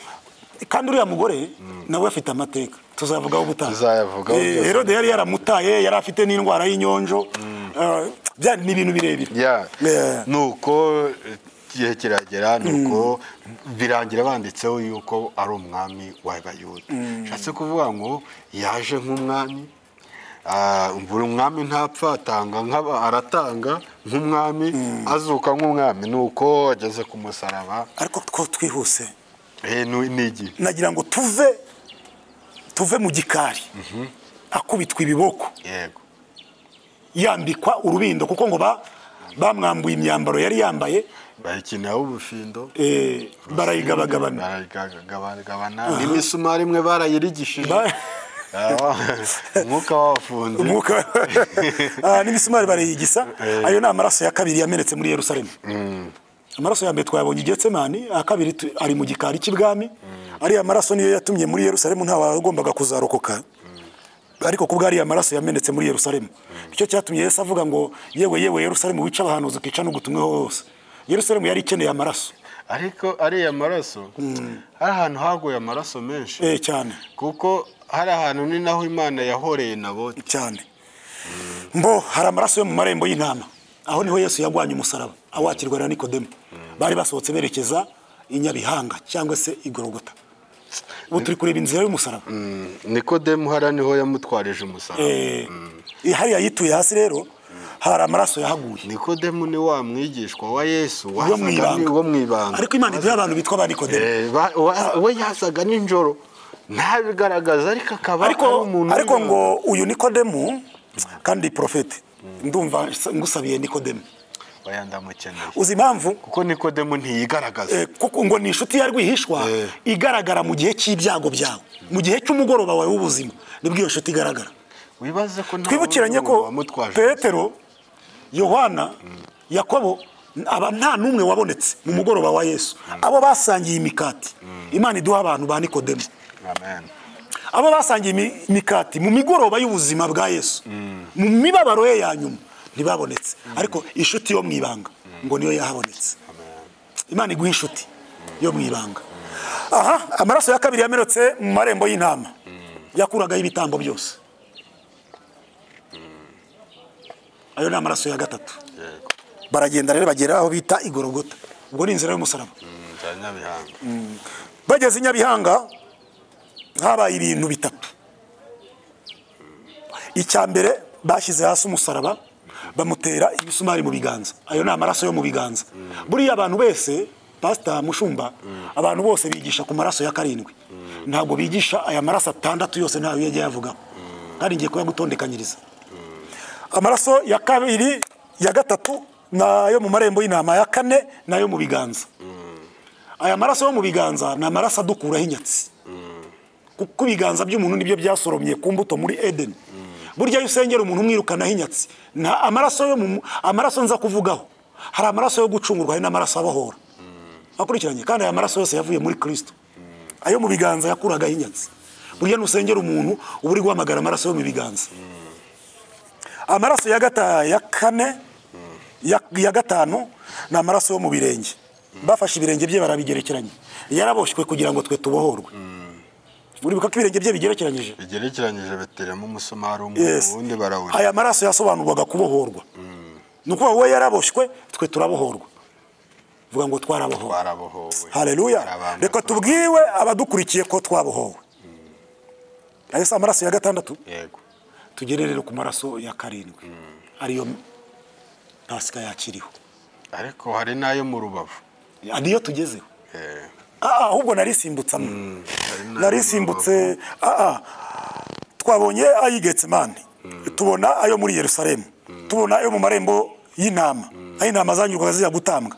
S2: kandi uriya mugore nawe afite amateka tuzavugaho ubutaha. Herode yari yaramutaye, yari afite n'indwara y'inyonjo, ni ibintu birebire.
S1: Nuko igihe kiragera, nuko birangira banditseho yuko ari umwami w'Abayuda. Nshatse kuvuga ngo yaje nk'umwami, buri mwami ntapfa, atanga aratanga nk'umwami, azuka nk'umwami. Nuko ageze ku musaraba.
S2: Ariko two twihuse nagira ngo tuve mu gikari akubitwa ibiboko, yambikwa urubindo, kuko ngo bamwambuye imyambaro yari yambaye,
S1: bayikinaho ubufindo,
S2: barayigabagabana,
S1: n'imisumari imwe barayirigishije, umwuka wafunze,
S2: n'imisumari barayigisa. Ayo ni amaraso ya kabiri yamenetse muri Yerusalemu. Amaraso ya mbere twayabonye i Getsemani, akabiri ari mu gikari cy'ibwami. Ariya maraso niyo yatumye muri Yerusalemu nta wagombaga kuzarokoka. Ariko kubwo ariya maraso yamenetse muri Yerusalemu, icyo cyatumye Yesu avuga ngo yewe yewe Yerusalemu wica abahanuzi ukica n'ugutumweho hose. Yerusalemu yari ikeneye amaraso.
S1: Ariko ariya maraso hari ahantu haguye amaraso menshi
S2: cyane,
S1: kuko hari ahantu ni naho Imana yahoreye Naboti
S2: cyane. Mbo hari amaraso yo mu marembo y'intama, aho niho Yesu yagwanye umusaraba awakirwa na Nikodemo. Bari basohotse berekeza i Nyabihanga cyangwa se i Golgotha. Ubu turi kureba inzira y'umusaraba.
S1: Nikodemo hara niho yamutwarije umusaraba.
S2: Hariya yituye hasi rero hari amaraso yahaguye.
S1: Nikodemo ni wa mwigishwa wa Yesu wo mwibanga.
S2: Ariko Imana iduha abantu bitwa ba Nikodemo.
S1: We yasaga nijoro ntabigaragaza, ariko akaba ari umuntu.
S2: Ariko ngo uyu Nikodemo kandi profete, ndumva ngusabiye Nikodemo. Uzi impamvu?
S1: Kuko Nikodemo ntiyigaragaza.
S2: Kuko ngo ni inshuti ya rwihishwa igaragara mu gihe cy'ibyago byawe, mu gihe cy'umugoroba wawe w'ubuzima, nibwo iyo nshuti igaragara.
S1: Wibaze ko
S2: twibukiranye ko Petero, Yohana, Yakobo aba nta numwe wabonetse mu mugoroba wa Yesu. Abo basangiye imikati. Imana iduha abantu ba Nikodemo.
S1: Amen.
S2: Abo basangiye imikati mu migoroba y'ubuzima bwa Yesu, mu mibabaro ye ya nyuma ntibabonetse. Ariko inshuti yo mwibanga ngo niyo yahabonetse. Imana iguha inshuti yo mwibanga. Aha amaraso ya kabiri yamenetse mu marembo y'intama, yakuragaho ibitambo byose. Ayo ni amaraso ya gatatu. Baragenda rero bagera aho bita i Golgotha. Ubwo ni inzira y'umusaraba. Bageze i Nyabihanga habaye ibintu bitatu. Icya mbere bashyize hasi umusaraba, Bamutera imisumari mu biganza. Ayo ni amaraso yo mu biganza. Buriya abantu bese, Pastor Mushumba, abantu bose bigisha ku maraso ya 7. Ntabwo bigisha aya maraso 6 yose, ntayo yagiye yavuga. Kandi ngiye kuyagutondekanyiriza. Amaraso ya 2, ya 3 nayo mu marembo y'intama, ya 4 nayo mu biganza. Aya maraso yo mu biganza ni amaraso adukuraho inyatsi. Kuko ibiganza by'umuntu nibyo byasoromye ku mbuto muri Eden. Burya iyo usengera umuntu umwirukanaho inyatsi, nta amaraso yo amaraso nza kuvugaho. Hari amaraso yo gucungurwa, hari n'amaraso abohora. Akurikiranye, kandi aya maraso yose yavuye muri Kristo. Ayo mu biganza yakuragaho inyatsi. Burya nusengera umuntu uba uri guhamagara amaraso yo mu biganza. Amaraso ya ya 4, ya 5 ni amaraso yo mu birenge. Bafashe ibirenge bye barabigerekeranye. Yaraboshywe kugira ngo twe tubohorwe. Uribuka ko ibirenge bye bigerekeranyije?
S1: Bigerekeranyije bateramo umusumari umwe, ubundi barawuri.
S2: Aya maraso yasobanurwaga kubohorwa. Nuko we yaraboshywe, twe turabohorwa. Vuga ngo twarabohowe.
S1: Twarabohowe.
S2: Haleluya. Reka tubwiwe abadukurikiye ko twabohowe. Ayo si amaraso ya 6?
S1: Yego.
S2: Tugere rero ku maraso ya 7. Ariyo Pasika yakiriho.
S1: Ariko hari nayo mu rubavu.
S2: Niyo tugezeho. Ahubwo narisimbutse. Narisimbutse. Twabonye ayi Getsemane. Tubona ayo muri Yerusalemu. Tubona ayo mu marembo y'intama. Ayo intama zanyurwaga zijya gutambwa.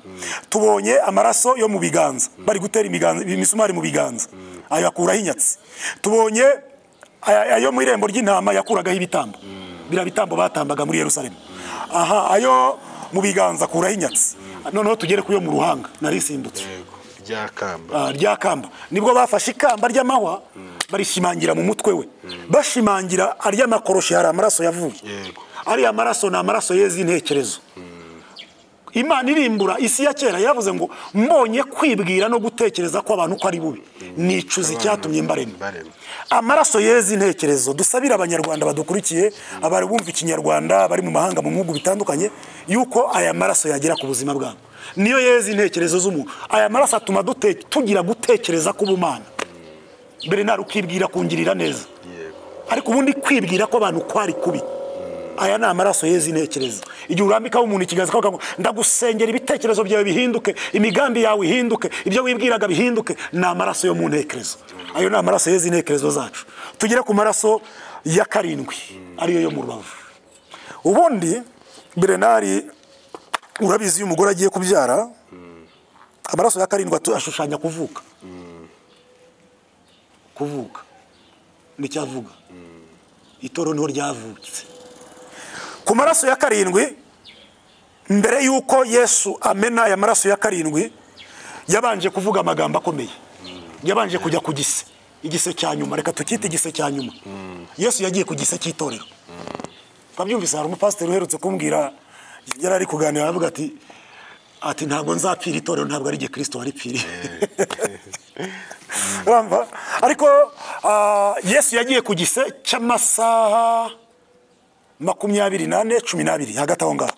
S2: Tubonye amaraso yo mu biganza. Bari gutera imisumari mu biganza. Ayo akuraho inyatsi. Tubonye ayo mu irembo ry'intama yakuragaho ibitambo. Bira bitambo batambaga muri Yerusalemu. Aha ayo mu biganza akuraho inyatsi. Noneho tugere kuyo mu ruhanga narisimbutse.
S1: Rya kamba.
S2: Rya kamba. Nibwo bafashe ikamba ry'amahwa barishimangira mu mutwe we. Bashimangira arya makoroshi, hari amaraso yavuye. Ari amaraso ni amaraso yezi intekerezo. Imana irimbura isi ya kera yavuze ngo mbonye kwibwira no gutekereza ko abantu ko ari bubi, nicuza icyatumye mbarema. Amaraso yezi intekerezo. Dusabira abanyarwanda badukurikiye, abari bumva ikinyarwanda, bari mu mahanga mu bihugu bitandukanye, yuko aya maraso yagera ku buzima bwabo. Niyo yezi intekerezo z'umuntu. Aya maraso atuma tugira gutekereza k'ubumana. Mbere nari ukibwira kungirira neza. Ariko ubundi kwibwira ko abantu kwari kubi. Aya ni amaraso yezi intekerezo. Igihe urambikaho umuntu ikiganza kavuga ngo ndagusengera ibitekerezo byawe bihinduke, imigambi yawe ihinduke, ibyo wibwiraga bihinduke, ni amaraso yo mu ntekerezo. Ayo ni amaraso yezi intekerezo zacu. Tugere ku maraso ya 7 ariyo yo mu rubavu. Ubundi Bernard urabizi iyo umugore agiye kubyara, amaraso ya 7 ashushanya kuvuka. Kuvuka nicyavuga. Itoro niho ryavutse. Ku maraso ya 7, mbere yuko Yesu amena aya maraso ya 7, yabanje kuvuga amagambo akomeye. Yabanje kujya ku gise, igise cya nyuma, reka tukite igise cya nyuma. Yesu yagiye ku gise cy'itorero. Twabyumvise, hari umupasiteri uherutse kumbwira, yari ari kuganira avuga ati ntabwo nzapfira itorero, ntabwo ari Kristo waripfiriye. Urumva? Ariko Yesu yagiye ku gise cy'amasaha 24, 12 hagati aho ngaho.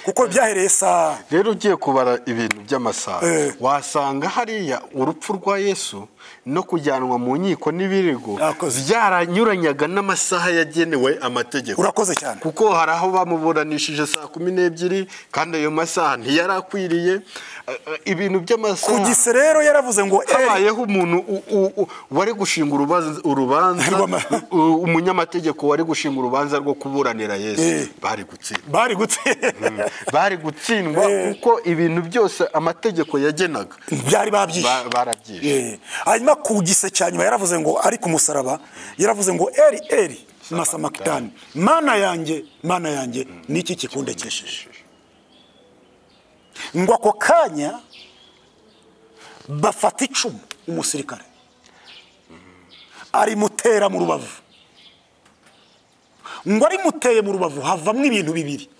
S2: Kuko byahereye saa.
S1: Rero ugiye kubara ibintu by'amasaha, wasanga hariya urupfu rwa Yesu no kujyanwa mu nkiko n'ibirego byaranyuranyaga n'amasaha yagenewe amategeko.
S2: Urakoze cyane.
S1: Kuko hari aho bamuburanishije saa 12 kandi ayo masaha ntiyarakwiriye. Ibintu by'amasaha.
S2: Ku gise rero yaravuze ngo
S1: habayeho umuntu wari gushinga urubanza, umunyamategeko wari gushinga urubanza rwo kuburanira Yesu, bari gutsindwa. Bari gutsindwa kuko ibintu byose amategeko yagenaga
S2: byari babyishe.
S1: Barabyishe.
S2: Hanyuma ku gise cya nyuma yaravuze ngo ari ku musaraba, yaravuze ngo eri eri masamakitani, mana yanjye, mana yanjye, niki kikundekesheje. Ngo ako kanya bafata icumu umusirikare arimutera mu rubavu. Ngo arimuteye mu rubavu havamwo ibintu bibiri,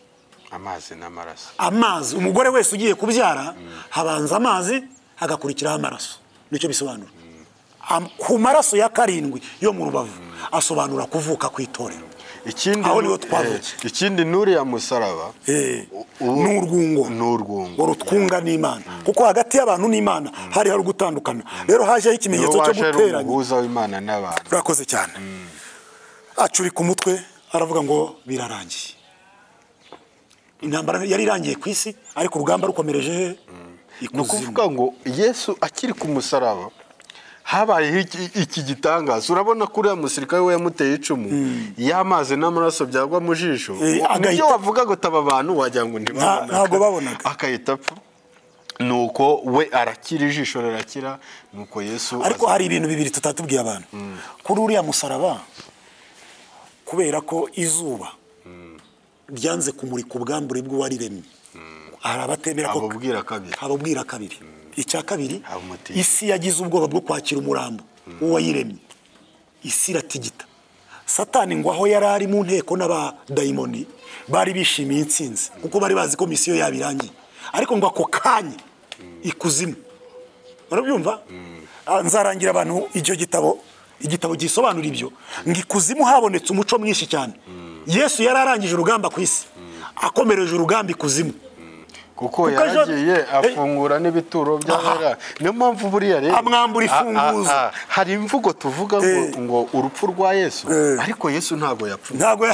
S1: amazi n'amaraso.
S2: Amazi, umugore wese ugiye kubyara habanza amazi hagakurikiraho amaraso. Nicyo bisobanura. Ku maraso ya 7 yo mu rubavu asobanura kuvuka kw'itorero. Aho niho twavutse.
S1: Ikindi nuriya musaraba
S2: n'urwungo, n'urwungo rutwunga n'Imana. Kuko hagati y'abantu n'Imana hari gutandukana. Rero hajeho ikimenyetso cyo guteranya
S1: uhuza w'Imana n'abantu.
S2: Urakoze cyane. Acurika umutwe aravuga ngo birarangiye. Intambara yari irangiye ku isi, ariko urugamba rukomereje he?
S1: Ni ukuvuga ngo Yesu akiri ku musaraba habayeho iki gitangaza. Urabona ko uriya musirikare we yamuteye icumu, y'amazi n'amaraso byagwa mu jisho, nibyo wavuga ngo taba abantu wagira ngo ntibabonaga,
S2: ntabwo babonaga,
S1: akahita apfa. Nuko we arakira, ijisho rirakira. Nuko Yesu.
S2: Ariko hari ibintu bibiri tutatubwiye abantu kuri uriya musaraba. Kubera ko izuba ryanze kumurika ubwambure bw'uwariremye, hari abatemera ko abubwira kabiri. Icya kabiri, isi yagize ubwoba bwo kwakira umurambo w'uwayiremye, isi iratigita. Satani ngo aho yari ari mu nteko n'abadayimoni bari bishimiye intsinzi, kuko bari bazi ko misiyo yabo irangiye. Ariko ngo ako kanya ikuzimu, urabyumva, nzarangira abantu icyo gitabo, igitabo gisobanura ibyo, ngo ikuzimu habonetse umuco mwinshi cyane. Yesu yari arangije urugamba ku isi, akomereje urugamba ikuzimu,
S1: kuko yaragiye afungura n'ibituro by'abera. Niyo mpamvu buriya rero
S2: amwambura ifunguzo.
S1: Hari imvugo tuvuga ngo urupfu rwa Yesu, ariko Yesu ntago yapfuye.
S2: Ntago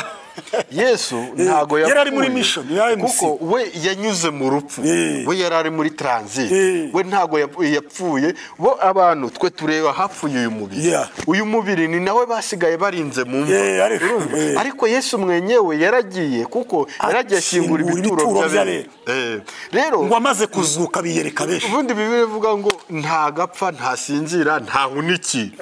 S1: Yesu ntago yapfuye,
S2: yari ari muri mission,
S1: kuko we yanyuze mu rupfu, we yari ari muri transit, we ntago yapfuye. Bo abantu twe tureba hapfuye uyu mubiri, uyu mubiri ni nawe basigaye barinze mu mva. Ariko Yesu mwenyewe yaragiye, kuko yaragiye ashingura ibituro by'abera. Rero
S2: ngo amaze kuzuka biyereka benshi.
S1: Ubundi Bibiliya ivuga ngo ntagapfa, ntasinzira, ntahuniki,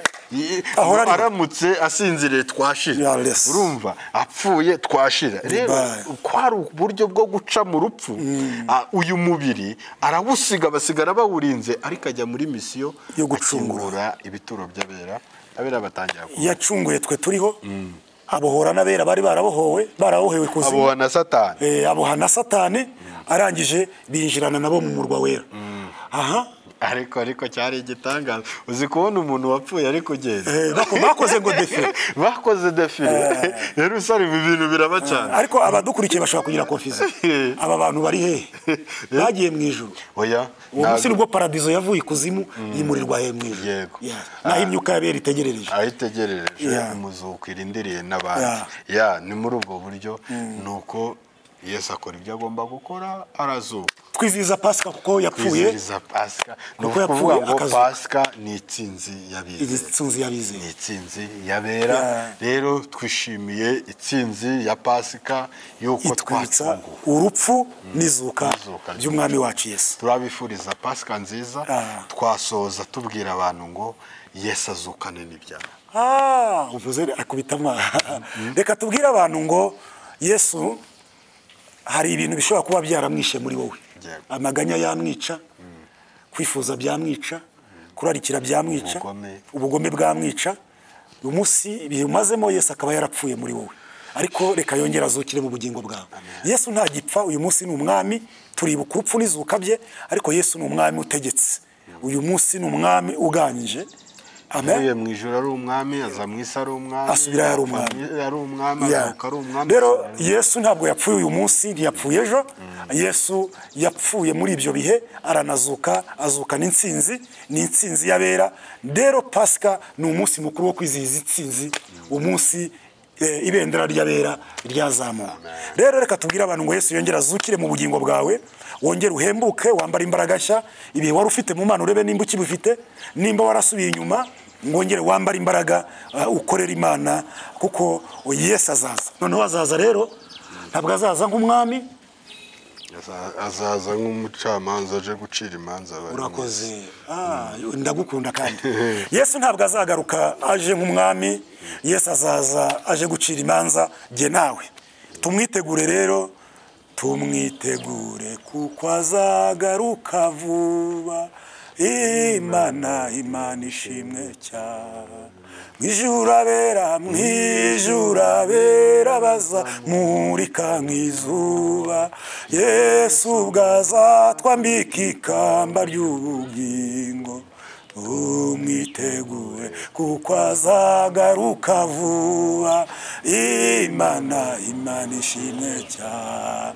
S1: aramutse asinziriye twashira. Urumva, apfuye twashira. Rero kwari uburyo bwo guca mu rupfu, uyu mubiri arawusiga, basigara bawurinze, ariko ajya muri misiyo
S2: yo gucungura
S1: ibituro by'abera. Abera batangira
S2: yacunguye twe turiho, abohora n'abera bari barabohowe, barabohewe kuzimu,
S1: aboha na Satani,
S2: aboha na Satani, arangije binjirana nabo mu murwa wera. Aha
S1: ariko cyari igitangaza. Uzi kubona umuntu wapfuye ari kugenda.
S2: Bakoze ngo defile,
S1: bakoze defile. Yerusalemu ibintu biraba cyane.
S2: Ariko abadukurikiye bashobora kugira confusion. Aba bantu bari hehe? Bagiye mu ijuru.
S1: Oya,
S2: uwo munsi nibwo paradizo yavuye ikuzimu yimurirwa he mu ijuru.
S1: Yego.
S2: Naho imyuka y'abera itegerereje,
S1: aho itegerereje umuzuko irindiriye n'abandi. Ya, ni muri ubwo buryo. Nuko Yesu akora ibyo agomba gukora, arazuka.
S2: Twizihiza Pasika kuko yapfuye.
S1: Twizihiza Pasika ni ukuvuga ngo Pasika ni itsinzi y'abizera,
S2: itsinzi y'abizera,
S1: ni itsinzi y'abera. Rero twishimiye itsinzi ya Pasika yuko twatsinze
S2: urupfu n'izuka by'umwami wacu Yesu.
S1: Turabifuriza Pasika nziza. Twasoza tubwira abantu ngo Yesu azukane n'ibyaha.
S2: Uvuze akubitama. Reka tubwire abantu ngo Yesu hari ibintu bishobora kuba byaramwishe muri wowe. Amaganya yamwica, kwifuza byamwica, kurarikira byamwica, ubugome bwamwica. Uyu munsi ibihe umazemo Yesu akaba yarapfuye muri wowe, ariko reka yongera azukire mu bugingo bwawe. Yesu ntagipfa, uyu munsi ni umwami. Turibuka urupfu n'izuka bye, ariko Yesu ni umwami utegetse. Uyu munsi ni umwami uganje.
S1: Amen. Mu ijuru ari umwami, aza mu isi ari umwami,
S2: asubira ari umwami,
S1: ari umwami, azuka ari umwami.
S2: Rero Yesu ntabwo yapfuye uyu munsi, ntiyapfuye ejo. Yesu yapfuye muri ibyo bihe, aranazuka, azukana intsinzi, ni intsinzi y'abera. Rero Pasika ni umunsi mukuru wo kwizihiza intsinzi, umunsi ibendera ry'abera ryazamuwe. Rero reka tubwire abantu ngo Yesu yongera azukire mu bugingo bwawe, wongere uhembuke, wambara imbaraga nshya. Ibihe wari ufite mu Mana urebe nimba ukibufite, nimba warasubiye inyuma ngongere wambara imbaraga, ukorera Imana, kuko Yesu azaza. Noneho azaza rero ntabwo azaza nk'umwami,
S1: azaza nk'umucamanza aje gucira imanza.
S2: Urakoze, ndagukunda. Kandi Yesu ntabwo azagaruka aje nk'umwami, Yesu azaza aje gucira imanza jye nawe. Tumwitegure rero, tumwitegure kuko azagaruka vuba. Imana, Imana ishimwe cyane. Mwijuru abera, mwijuru abera bazamurika nk'izuba. Yesu ubwo azatwambika ikamba ry'ubugingo. Tumwitegure kuko azagaruka vuba. Imana, Imana ishimwe cyane.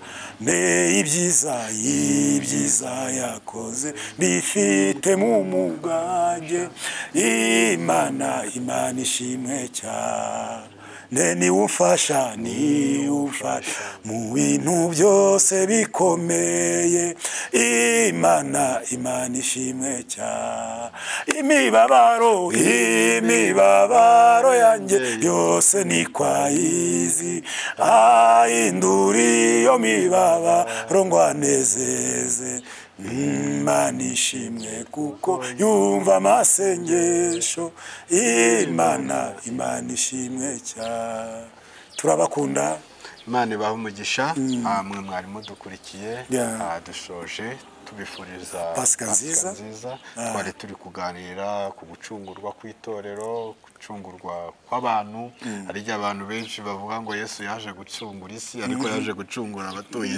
S2: Ibyiza, ibyiza yakoze bifite mu mugage. Imana, Imana ishimwe cyane. Niwumfasha, niwumfasha mu bintu byose bikomeye. Imana, Imana ishimwe cyane. Imibabaro, imibabaro yanjye yose ni kwayizi, ahindura iyo mibabaro ngo anezeze. Imana ishimwe kuko yumva amasengesho. Imana, Imana ishimwe cyane. Turabakunda.
S1: Imana ibahe umugisha. Mwe mwari mudukurikiye, dushoje tubifuriza
S2: Pasika nziza.
S1: Twari turi kuganira ku gucungurwa kw'itorero, gucungurwa kw'abantu. Hari igihe abantu benshi bavuga ngo Yesu yaje gucungura isi, ariko yaje gucungura abatuye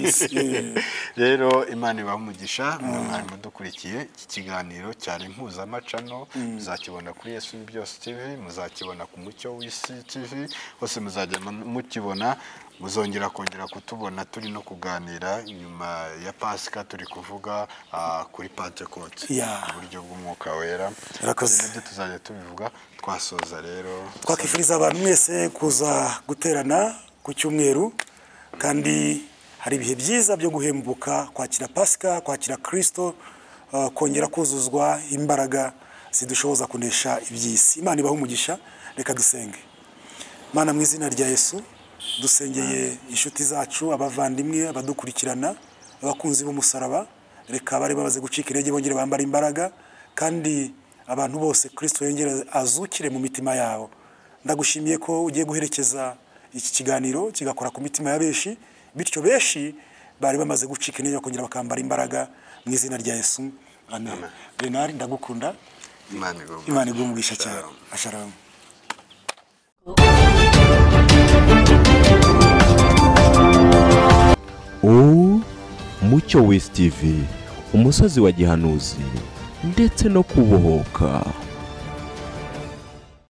S1: isi. Rero Imana ibahe umugisha. Mwe mwari mudukurikiye, iki kiganiro cyari impuzamacano. Muzakibona kuri Yesu ni Byose TV, muzakibona ku Mucyo w'Isi TV, hose muzajya mukibona. Muzongera kongera kutubona turi no kuganira nyuma ya Pasika, turi kuvuga kuri Pentecote, uburyo bw'umwuka wera. Nabyo tuzajya tubivuga. Twasoza rero,
S2: twakifuriza abantu mwese kuza guterana ku cyumweru, kandi hari ibihe byiza byo guhembuka, kwakira Pasika, kwakira Kristo, kongera kuzuzwa imbaraga zidushoboza kunesha iby'isi. Imana ibahe umugisha. Reka dusenge. Mana, mu izina rya Yesu, dusengeye inshuti zacu, abavandimwe, abadukurikirana, abakunzi b'umusaraba. Reka bari bamaze gucika intege bongere bambara imbaraga, kandi abantu bose Kristo yongere azukire mu mitima yabo. Ndagushimiye ko ugiye guherekeza iki kiganiro kigakora ku mitima ya benshi, bityo benshi bari bamaze gucika intege bakongera bakambara imbaraga mu izina rya Yesu. Amen. Bernard, ndagukunda. Imana iguhe umugisha cyane. Shalom.
S3: Mucyo West TV, umusozi wa gihanuzi ndetse no kubohoka.